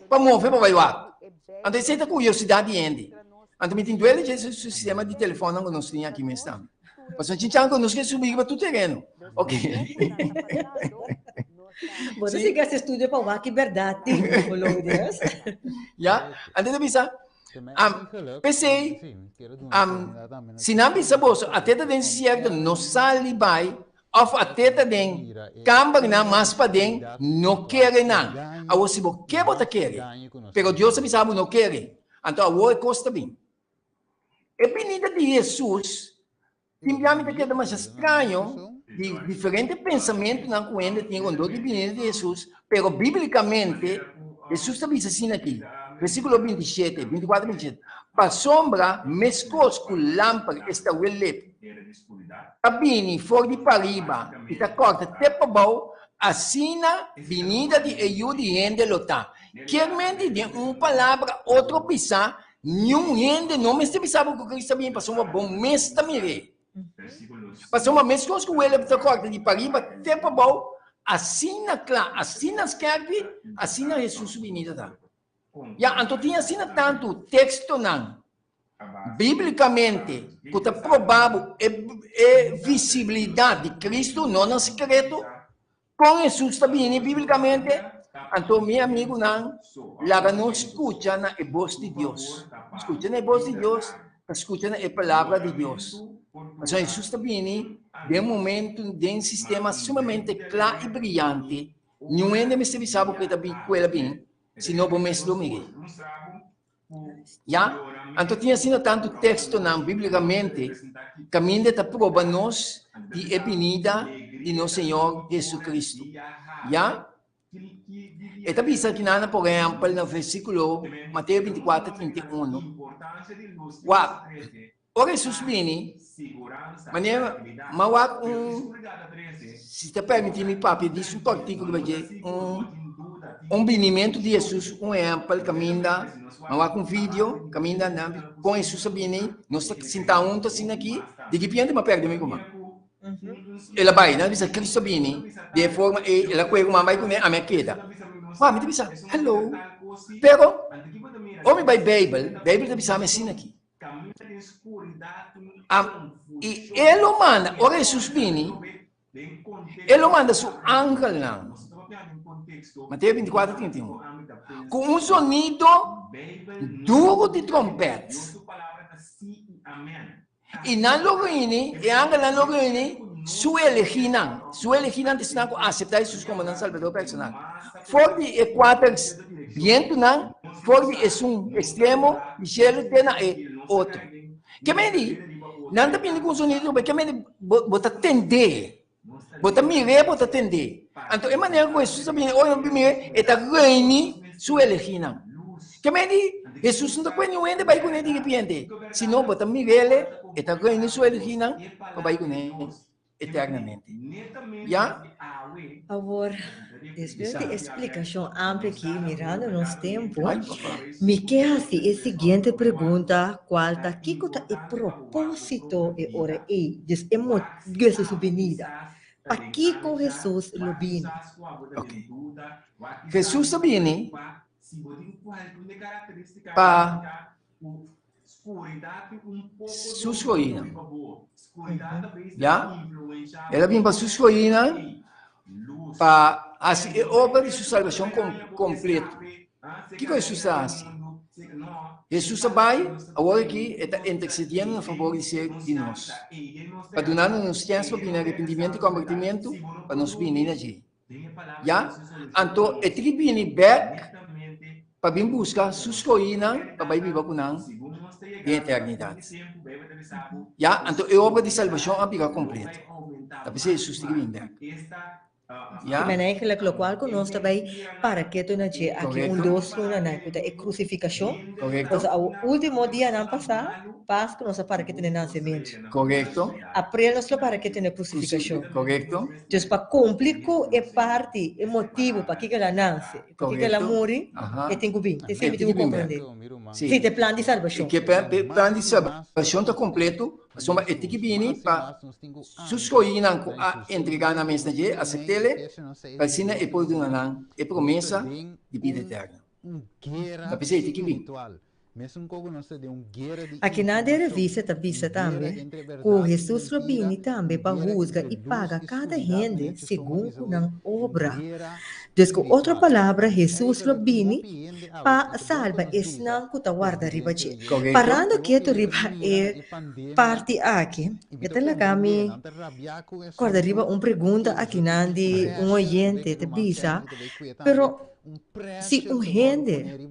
pa move pa bai wak. Anto esei ta kuriosidat di hende. Anto mi tin duele dje su sistema di telefònnan ku nos tin aki mes tambe. Pasobra chinchan ku nos ke subi riba tur tereno. Ok. Bo ta sigui hasi estudio pa wak ki bèrdat tin, Lourdes. Ya, anto ta bisa, p'esei, si nan bisa boso, at'é ta den sierto, no sali bai, òf at'é ta den kambernan mas paden, no kere nan. Awor, si bo ke bo ta kere, pero Dios a bisa bo no kere, anto awor e kos ta bin. E binida di Hesus Tin bia mi ta keda masha straño di diferente pensamentunan ku hende tin rondó di binida di Hesus, pero bíblikamente Hesus ta bisa asina aki, versíkulo 27, 24, 27, Pasobra meskos ku lamper esta welep ta bini for di pariba i ta kòrta te pabou, asina binida di e Yu di hende lo ta. Kier menti den un palabra otro bisá, Niun hende no mester bisa bo ku Cristo ta bini pasobra bo mes ta mir'é. Pasobra meskos ku wele ta kòrta di pariba te pabou, asina kla, asina skèrpi, asina Hesus su binida ta. Ya, anto tin asina tantu tekstonan bíblikamente ku ta proba bo e visibilidat di Cristo, no na sekreto. Kon Hesus ta bini bíblikamente? Anto mi amigunan, laga nos skucha na e bos di Dios. Skucha na e bos di Dios ta skucha na e palabra di Dios. Pasobra Hesus ta bini den momentu, den sistema sumamente kla i briyante. Niun hende mester bisa bo ku e ta bin, ku el a bini, sino bo mes lo mir'é. Ya? Anto tin asina tantu tekstonan bíblikamente kaminda ta proba nos di e binida di nos Señor Jesucristo. Ya? E ta bisa kinan por ehèmpel na versíkulo Mateo 24, 31. Wak, ora Hesus bini, manera m'a wak un, si ta permití mi papia di su kòrtiku riba dje, un un binimentu di Hesus, un ehèmpel kaminda m'a wak un video kaminda nan kon Hesus a bini, nos ta sintá huntu asina aki, di ripiente m'a pèrdè mi ruman. El a bai, nan a bisa Cristo a bini, di e forma ei el a kohe ruman bai kuné, ami a keda. Wou, mi ta bisa, hello. Pero, ora mi bai Beibel, Beibel ta bisa mi asina aki. I e lo manda, ora Hesus bini, e lo manda su angelnan, Mateo 24, 31, ku un sonido duru di trompèt. I nan lo rini, e angelnan lo rini su elegínan. Su elegínan ta esnan ku aseptá Hesus komo nan Salbador personal. For di e kuater bientunan, for di esun ekstremo di shelu te na e otro. Ke men di, nan ta bini ku un sonido, ke men di, bo ta tendé. Bo ta mir'é, bo ta tend'é. Anto e manera ku Hesus a bini, ora bo mir'é, e ta reuni su elegínan. Ke men di, Hesus no ta kue niun hende bai kuné diripiente, sino bo ta mir'é, e ta reuni su elegínan pa bai kuné eternamente. Ya? Awor, despues di e splikashon amplio aki, mirando nos tempu, mi ke hasi e siguiente pregunta, kual ta, Kiko ta e propósito e ora ei? Dus e Hesus su binida. Pakiko Hesus lo bini? Ok. Hesus a bini pa su skohinan. Ya? El a bini pa su skohinan pa hasi e obra di su salbashon kompleto. Kiko Hesus a hasi? Hesus a bai, awor aki e ta intersediendo na fabor di ser di nos, pa dunando nos chèns pa bini arepentimentu i kombertimentu pa nos bini na dje. Ya? Anto e tin ki bini bèk pa bin buska su skohinan pa bai biba ku nan den eternidat. Ya? Anto e obra di salbashon a bira kompleto. Ta p'esei Hesus tin ki bini bèk. Ya. Men eigenlijk lokual ku nos ta bai para ketu na dje aki un dos lunanan ku ta e krusifikashon. Korekto. Pasobra awo último dianan pasá, Pasku nos a para ketu na e nansementu. Korekto. Aprel nos lo para ketu na e krusifikashon. Korekto. Dus pa kumpli ku e parti, e motibu pakiko el a nanse, pakiko el a muri, e tin ku bin. Esei mi tin ku komprendé. Si. Ta e plan di salbashon. E plan di salbashon ta kompleto. Pasobra e tin ki bini pa su skohinan ku a entregá nan mes na dje, asept'el, pa asina e por duna nan e promesa di bida eterno. Ta p'esei e tin ki bini. Akinan den revista ta bisa tambe ku Hesus lo bini tambe pa husga i paga kada hende segun ku nan obra. Dus ku otro palabra Hesus lo bini pa salba esnan ku ta warda riba dje. Parando ketu riba e parti aki, e ta laga mi kòrda riba un pregunta akinan di un oyente ta bisa, Pero si un hende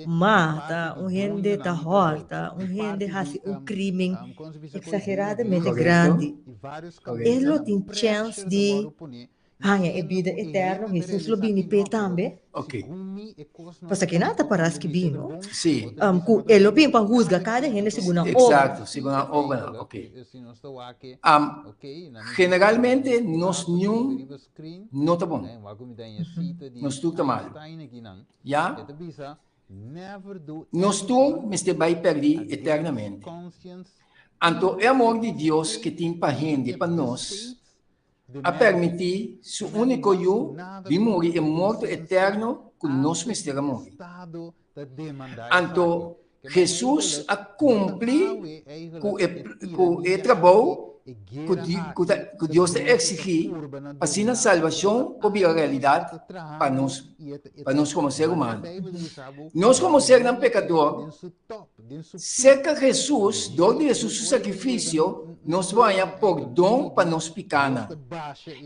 mata, un hende ta hòrta, un hende hasi un krimen eksageradamente grandi, e lo tin chèns di Haña e bida eterno, Hesus lo bini p'e tambe. Ok. Pasobra kina ta para skibí, no? Sí. Ku e lo bin pa husga kada hende segun nan obra. Eksakto, segun nan obranan. Ok. Generalmente nos niun no ta bon. Nos tur ta malu. Ya? Nos tur mester bai pèrdí eternamente. Anto e amor di Dios ke tin pa hende, pa nos, a permití su úniko Yu di muri e morto eterno ku nos mester a muri. Anto Hesus a kumpli ku e ku e trabou ku ku ta ku Dios ta eksigí pa asina salbashon por bira realidat pa nos pa nos komo ser humano. Nos komo sernan pekador, serka Hesus, dor di Hesus su sakrifisio, nos por haña pordon pa nos pikanan.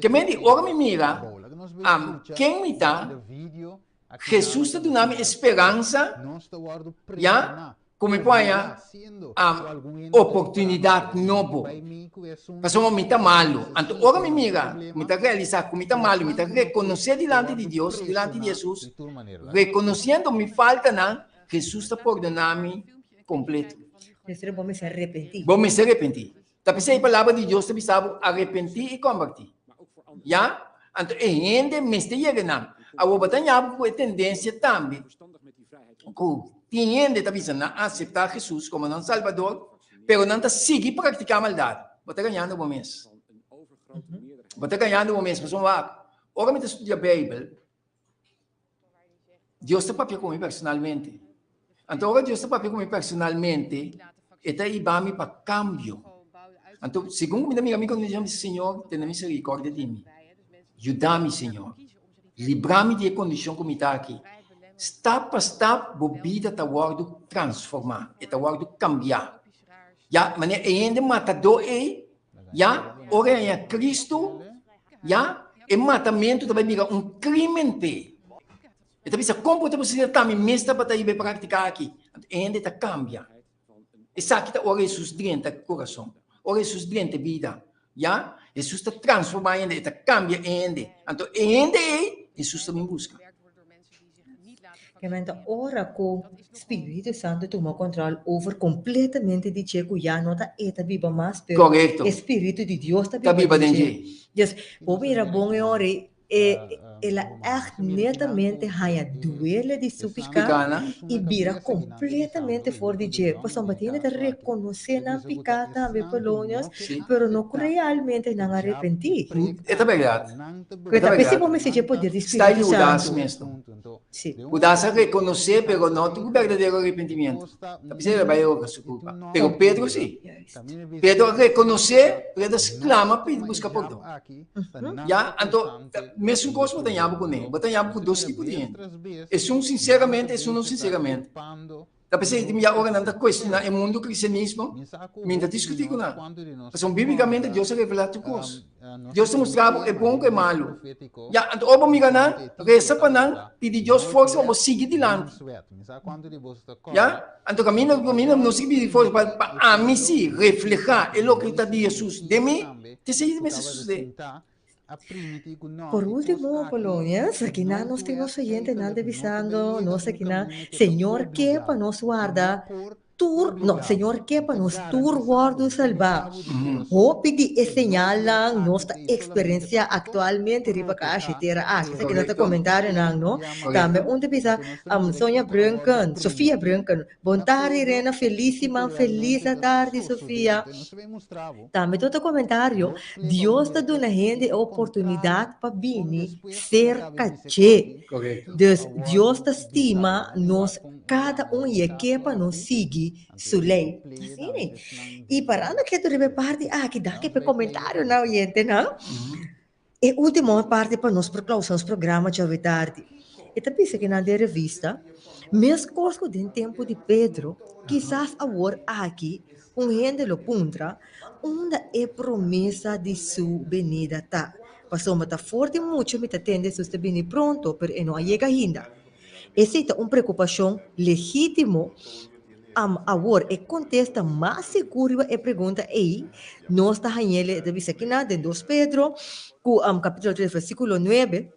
Ke men di ora mi mira ken mi ta, Hesus ta duna mi e speransa, ya, ku mi por haña oportunidat nobo. Pasobra mi ta malu. Anto ora mi mira, mi ta realisá ku mi ta malu, mi ta rekonosé dilanti di Dios, dilanti di Hesus, rekonosiendo mi faltanan, Hesus ta pordoná mi kompleto. Mester bo mester arepentí. Bo mester arepentí. Ta p'esei e palabra di Dios ta bisa bo arepentí i kombertí. Ya? Anto e hende mester yega nan. Awor bo ta ña ku e tendensia tambe ku tin hende ta bisa nan aseptá Hesus komo nan Salbador, pero nan ta sigui praktiká maldat. Bo ta gañando bo mes. Bo ta gañando bo mes. Pasobra wak, ora mi ta studia Beibel, Dios ta papia ku mi personalmente. Anto ora Dios ta papia ku mi personalmente, e ta hiba mi pa kambio. Anto, segun ku mi ta mira mi kondishon, mi bisa, Señor, tene miserikordia di mi. Yuda mi, Señor. Libra mi di e kondishon ku mi ta aki. Stap pa stap bo bida ta wòrdu transformá, e ta wòrdu kambiá. Ya, manera e hende matadó ei, Ya, ora e haña Cristo, ya, e matamentu ta bai bira un crimen p'e. E ta bisa, kon por ta posible ta mi mes tabata riba e praktika aki? Anto e hende ta kambia. Esaki ta ora Hesus drenta kurason, ora Hesus drenta e bida, ya, Hesus ta transforma e hende, e ta kambia e hende. Anto e hende ei, Hesus ta bin buska. Kementa ora ku Spiritu Santu tuma kòntròl over kompletamente di dje ku ya no ta e ta biba mas pero Korekto. e Spiritu di Dios ta Ta biba biba den den dje. dje. Dus bo mira bon e ora ei e el a ègt netamente haña duele di su piká Pikánan. i bira kompletamente for di dje. Pasobra hende ta rekonosé nan piká tambe, Polonius, Sí. pero no ku realmente nan a arepentí. E ta bèrdat. Ku ta p'esei bo mester dje poder di Sta Spiritu Judas Santu. mes no. Sí. Judas a rekonosé, pero no tin un berdadero arrepentimiento. Ta p'esei el a bai roga su kulpa. Pero Pedro sí. Juist. Pedro a rekonosé, pero el a sklama pidi buska pordon. Ya, anto, mesun kos bo ta ña bo kuné. Bo ta ña bo ku dos tipo di hende. Esun sinseramente, esun no sinseramente. Ta p'esei tin bia ora nan ta kuestioná e mundu kristianismo, mi no ta diskutí ku nan. Pasobra bíblikamente Dios a revelá tur kos. Dios ta mustra bo e bon ku e malu. Ya, anto ora bo mira nan, resa pa nan, pidi Dios forsa pa bo sigui dilanti. Ya, anto kaminda ku kaminda no sigui pidi forsa pa pa ami sí reflehá e loke ta di Hesus den mi, ta esei mester sosodé. Por último, Polonius, akinan nos tin nos oyentenan ta bisando nos akinan, Señor ke pa nos warda tur, no, Señor ke pa nos tur wòrdu salbá. Hopi di e señalnan nos ta eksperensiá aktualmente riba kashi tera aki. Esaki nan ta komentarionan, no? Tambe un ta bisa, Sonia Brunken, Sofia Brunken, Bon tardi Irena, felis siman, felis atardi Sofia. Tambe ta otro komentario, Dios ta duna hende e oportunidat pa bini serka dje. Dus Dios ta stima nos kada un i e ke pa nos sigui su lei. Asina. I parando ketu riba e parti aki, danki pa e komentarionan oyentenan. E ultimo parti pa nos por klausa nos programa djawe tardi. E ta bisa ki nan den revista, Meskos ku den tempu di Pedro, kisas awor aki un hende lo puntra, Unda e promesa di su benida ta? Pasobra ta for di muchu mi ta tende Hesus ta bini pronto, pero e no a yega ainda. Esei ta un preokupashon legítimo. Awor, e kontesta mas sigur riba e pregunta ei nos ta hañ'el, e ta bisa kinan den Dos Pedro, ku kapítulo tres versíkulo nuebe,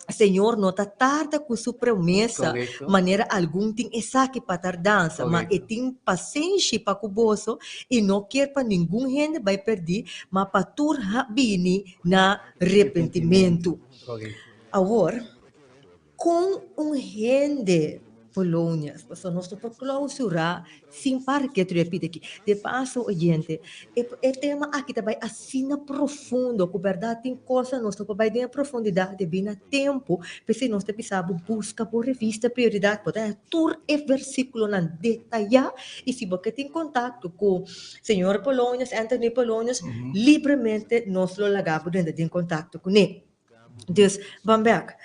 Señor no ta tarda ku su promesa, manera algun tin esaki pa tardansa, ma e tin pasenshi pa ku boso i no kier pa ningun hende bai pèrdí, ma pa tur bini na repentimentu. Awor, Kon un hende. Polonias, pasobra nos no por clausura sin para ke tur e pidi aki. De paso, oyente, e e tema aki ta bai asina profundo ku bèrdat tin kosa nos no por bai den e profundidat debí na tempu, p'esei nos ta bisa bo buska bo revista Prioridat, bo ta haña tur e versíkulonan detayá i si bo ke tin kontakto ku señor Polonius, Anthony Polonius, libremente nos lo laga bo drenta den kontakto kuné. Dus, ban bèk.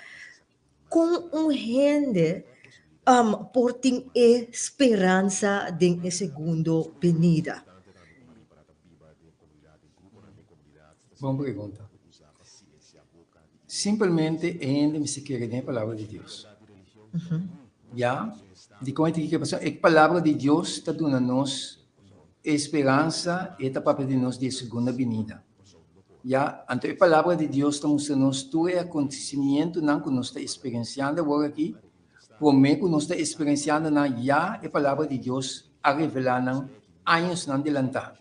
Kon un hende por tin e speransa den e segundo benida? Bon pregunta. Simpelmente e hende mester kere den e Palabra di Dios. Ya? Dikon e tin ki kere? Pasobra e Palabra di Dios ta duna nos e speransa, e ta papia di nos di e segunda binida. Ya, anto e Palabra di Dios ta mustra nos tur e acontecimientonan cu nos ta experienciando awor aki, prome cu nos ta experienciando nan ya e Palabra di Dios a revela nan añosnan delanta.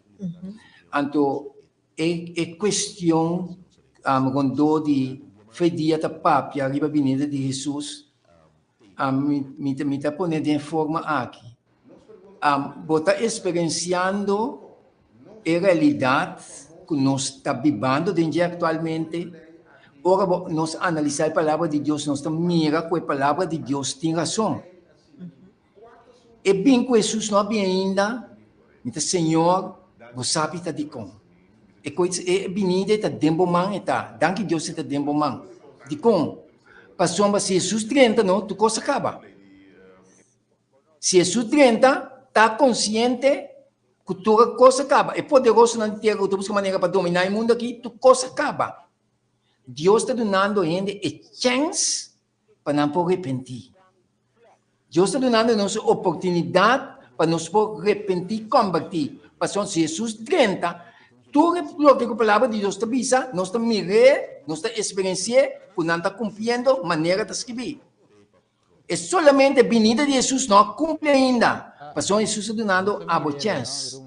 Anto e e cuestion rondó di fe dia ta papia riba binida di Jesus, mi mi ta mi ta pone den forma aki. Bo ta experienciando e realidad cu nos ta bibando den dje actualmente? Ora bo nos analisa e Palabra di Dios, nos ta mira cu e Palabra di Dios tin razon. E bin cu Jesus no a bin ainda, mi ta, Señor, bo sabi ta dicon. E coits e binida e ta den bo man e ta. Danki Dios e ta den bo man. Dicon? Pasobra si Jesus drenta no, tur cos a caba. Si Hesus drenta, ta konsiente ku tur kos a kaba. E poderosonan di tera ku ta buska manera pa dominá e mundu akí, tur kos a kaba. Dios ta dunando hende e chèns pa nan por repentí. Dios ta dunando nos e oportunidat pa nos por repentí i kòmbertí. Pasobra si Hesus drenta, tur loke ku Palabra di Dios ta bisa, nos ta mir'é, nos ta eksperensi'é ku nan ta kumpliendo manera ta skibí. E solamente binida di Hesus no a cumpli ainda, pasobra Hesus ta dunando abo chens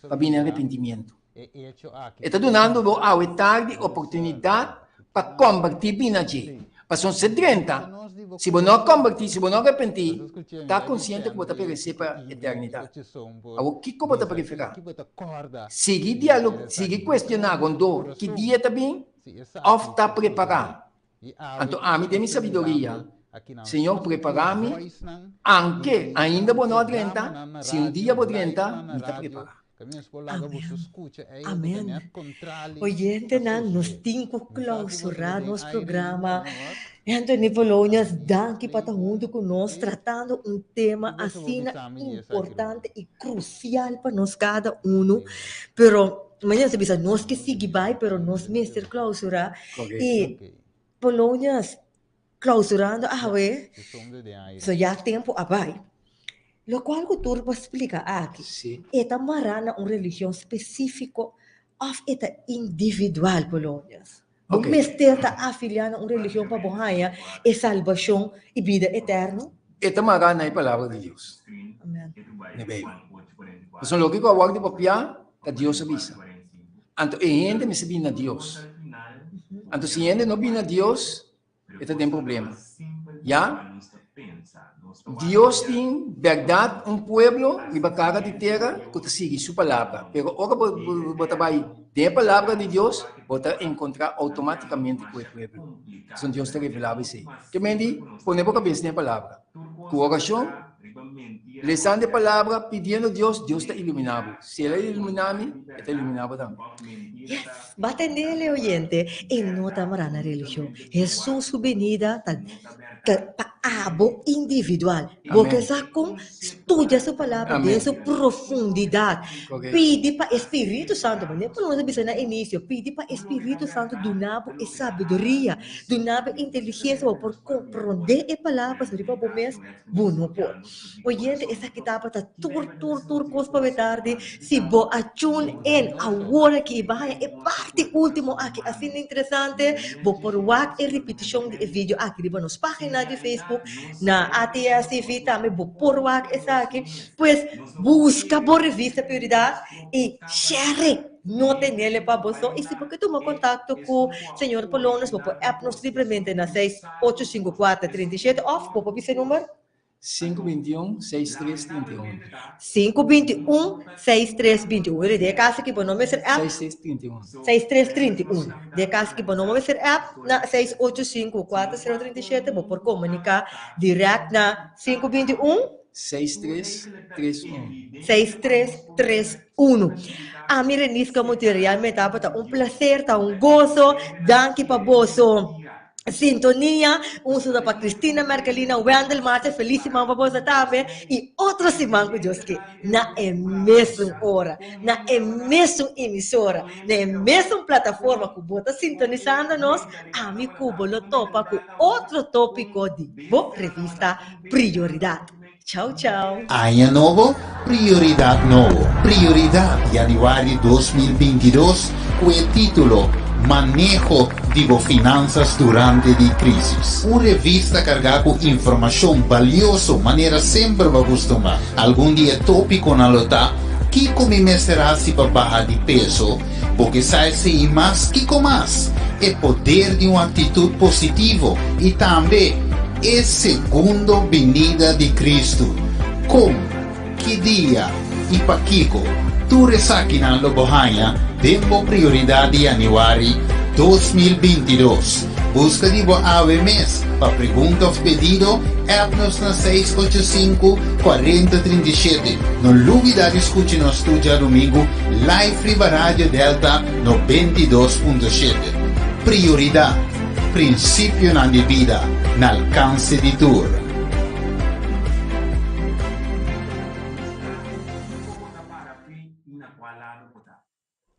pa bini arepentimiento. E ta dunando bo awe tardi oportunidad pa comberti bini dje. Pasobra si drenta, si bo no a comberti, si bo no a arepenti, ta consciente cu bo ta perece pa eternidad. Awor kico bo ta prefera? Sigui dialog, sigui cuestiona rondó ki dia ta bin of ta prepara? Anto ami den mi sabiduria, Señor, prepará mi, anke ainda bo no a drenta, si un dia bo drenta, mi ta prepará. Amen. Amen. Oyentenan, nos tin ku klausurá nos programa. Anthony Polonius, danki pa ta huntu ku nos tratando un tema asina importante i krusial pa nos kada unu. Pero Mañana ta bisa nos ke sigui bai pero nos mester clausura y Polonias clausurando awe so ya tempo a bai. Locual cu tur bo splica aki e ta mara na un religion specifico of e ta individual Polonias? Bo mester ta afilia na un religion pa bo haña e salbacion y bida eterno? E ta mara na e palabra di Dios. Amen. Na e Bijbel. Pasobra loke ku a wòrdu papiá ta Dios a bisa. Anto e hende mester bini na Dios. Anto si hende no bini na Dios, e ta den problema. Ya? Dios tin bèrdat un pueblo riba kara di tera ku ta sigui su palabra. Pero ora bo, bo, bo ta bai den e palabra di Dios, bo ta enkontrá outomátikamente ku e pueblo. Pasobra Dios ta revelá bo esei. Ke men di, pone bo kabes den e palabra. Ku orashon, lesando e palabra, pidiendo Dios, Dios ta iluminá bo. Si el a iluminá mi, e ta iluminá bo tambe. Yes! Ba tendele oyente, e no ta mará na religion. Hesus su benida ta ta pa abo individual. Bo ke sa kon? Studia su palabra den su profundidat. Pidi pa e Spiritu Santu, manera ku nos a bisa na inisio, pidi pa e Spiritu Santu duna bo e sabiduria, duna bo e inteligensia pa bo por komprondé e palabra pasobra riba bo mes bo no por. Oyente, esaki tabata tur, tur, tur kos pa tardi. Si bo a tune in awor aki i bo a haña e parti último aki asina interesante, bo por wak e ripitishon di e video aki riba nos página di Facebook na ATS TV tambe bo por wak esaki. Pues, buska bo revista Prioridad i share. No tenele pa bo so. I si bo ke tuma kontakto ku señor Polonus, bo por app nos libremente na 6854 37 òf bo por bisa e number. 521 6331. 521 6321. Wiri, de caso que bo no mester app. 6331. 6331. De caso que bo no mester app na 685 4037 bo por comunica direct na 521 6331. 6331. Ami Renisca Montiel realmente tabata un placer, ta un gozo. Danki pa boso sintonia. Un saludo pa Cristina, Merkelina, Wendel, Marcia, feliz siman pa boso tambe. Y otro siman cu Dios ke na e mesun ora, na e mesun emisora, na e mesun plataforma cu bo ta sintonisando nos, ami cu bo lo topa cu otro topico di bo revista Prioridad. Chau chau. Aña nobo, prioridad nobo. Prioridad Januari 2022 cu e titulo Maneho di bo finanzas durante di crisis. Un revista carga cu informacion balioso manera semper bo a custuma. Algun di e topiconan lo ta, Kico mi mester haci pa baha di peso? Bo ke sa esei mas? Kico mas? E poder di un actitud positivo y tambe e segundo binida di Cristo. Con, ki dia y pakico? Tur esakinan lo bo haña den bo Prioridad di Januari 2022. Busca di bo awe mes. Pa pregunta of pedido, app nos na 685 4037. No lubida di scucha nos tur djadomingo live riba Radio Delta 92.7. Prioridad, Principionan di bida na alcance di tur.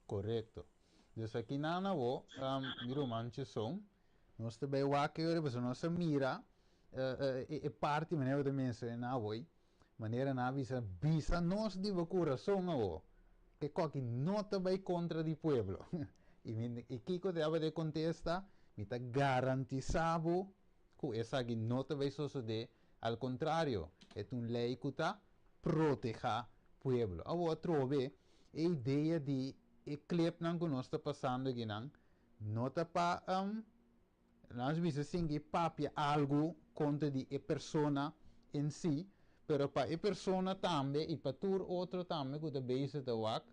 Korekto. Dus aki nan awo, mi ruman Chesson, nos ta bai wak e ora pasobra nos a mira e parti manera bo ta menshoná awoi, manera nan a bisa, bisa nos di bo kurason awo, e koki no ta bai kontra di pueblo. I mi, i kiko ta e kontesta? Mi ta garantisá bo ku esaki no ta bai sosodé, al kontrario, e ta un lei ku ta protehá pueblo. Awo atrobe e idea di e clipnan ku nos ta pasando akinan no ta pa nos bisa sinti papia algu kontra di e persona en si, pero pa e persona tambe i pa tur otro tambe ku ta bezig ta wak.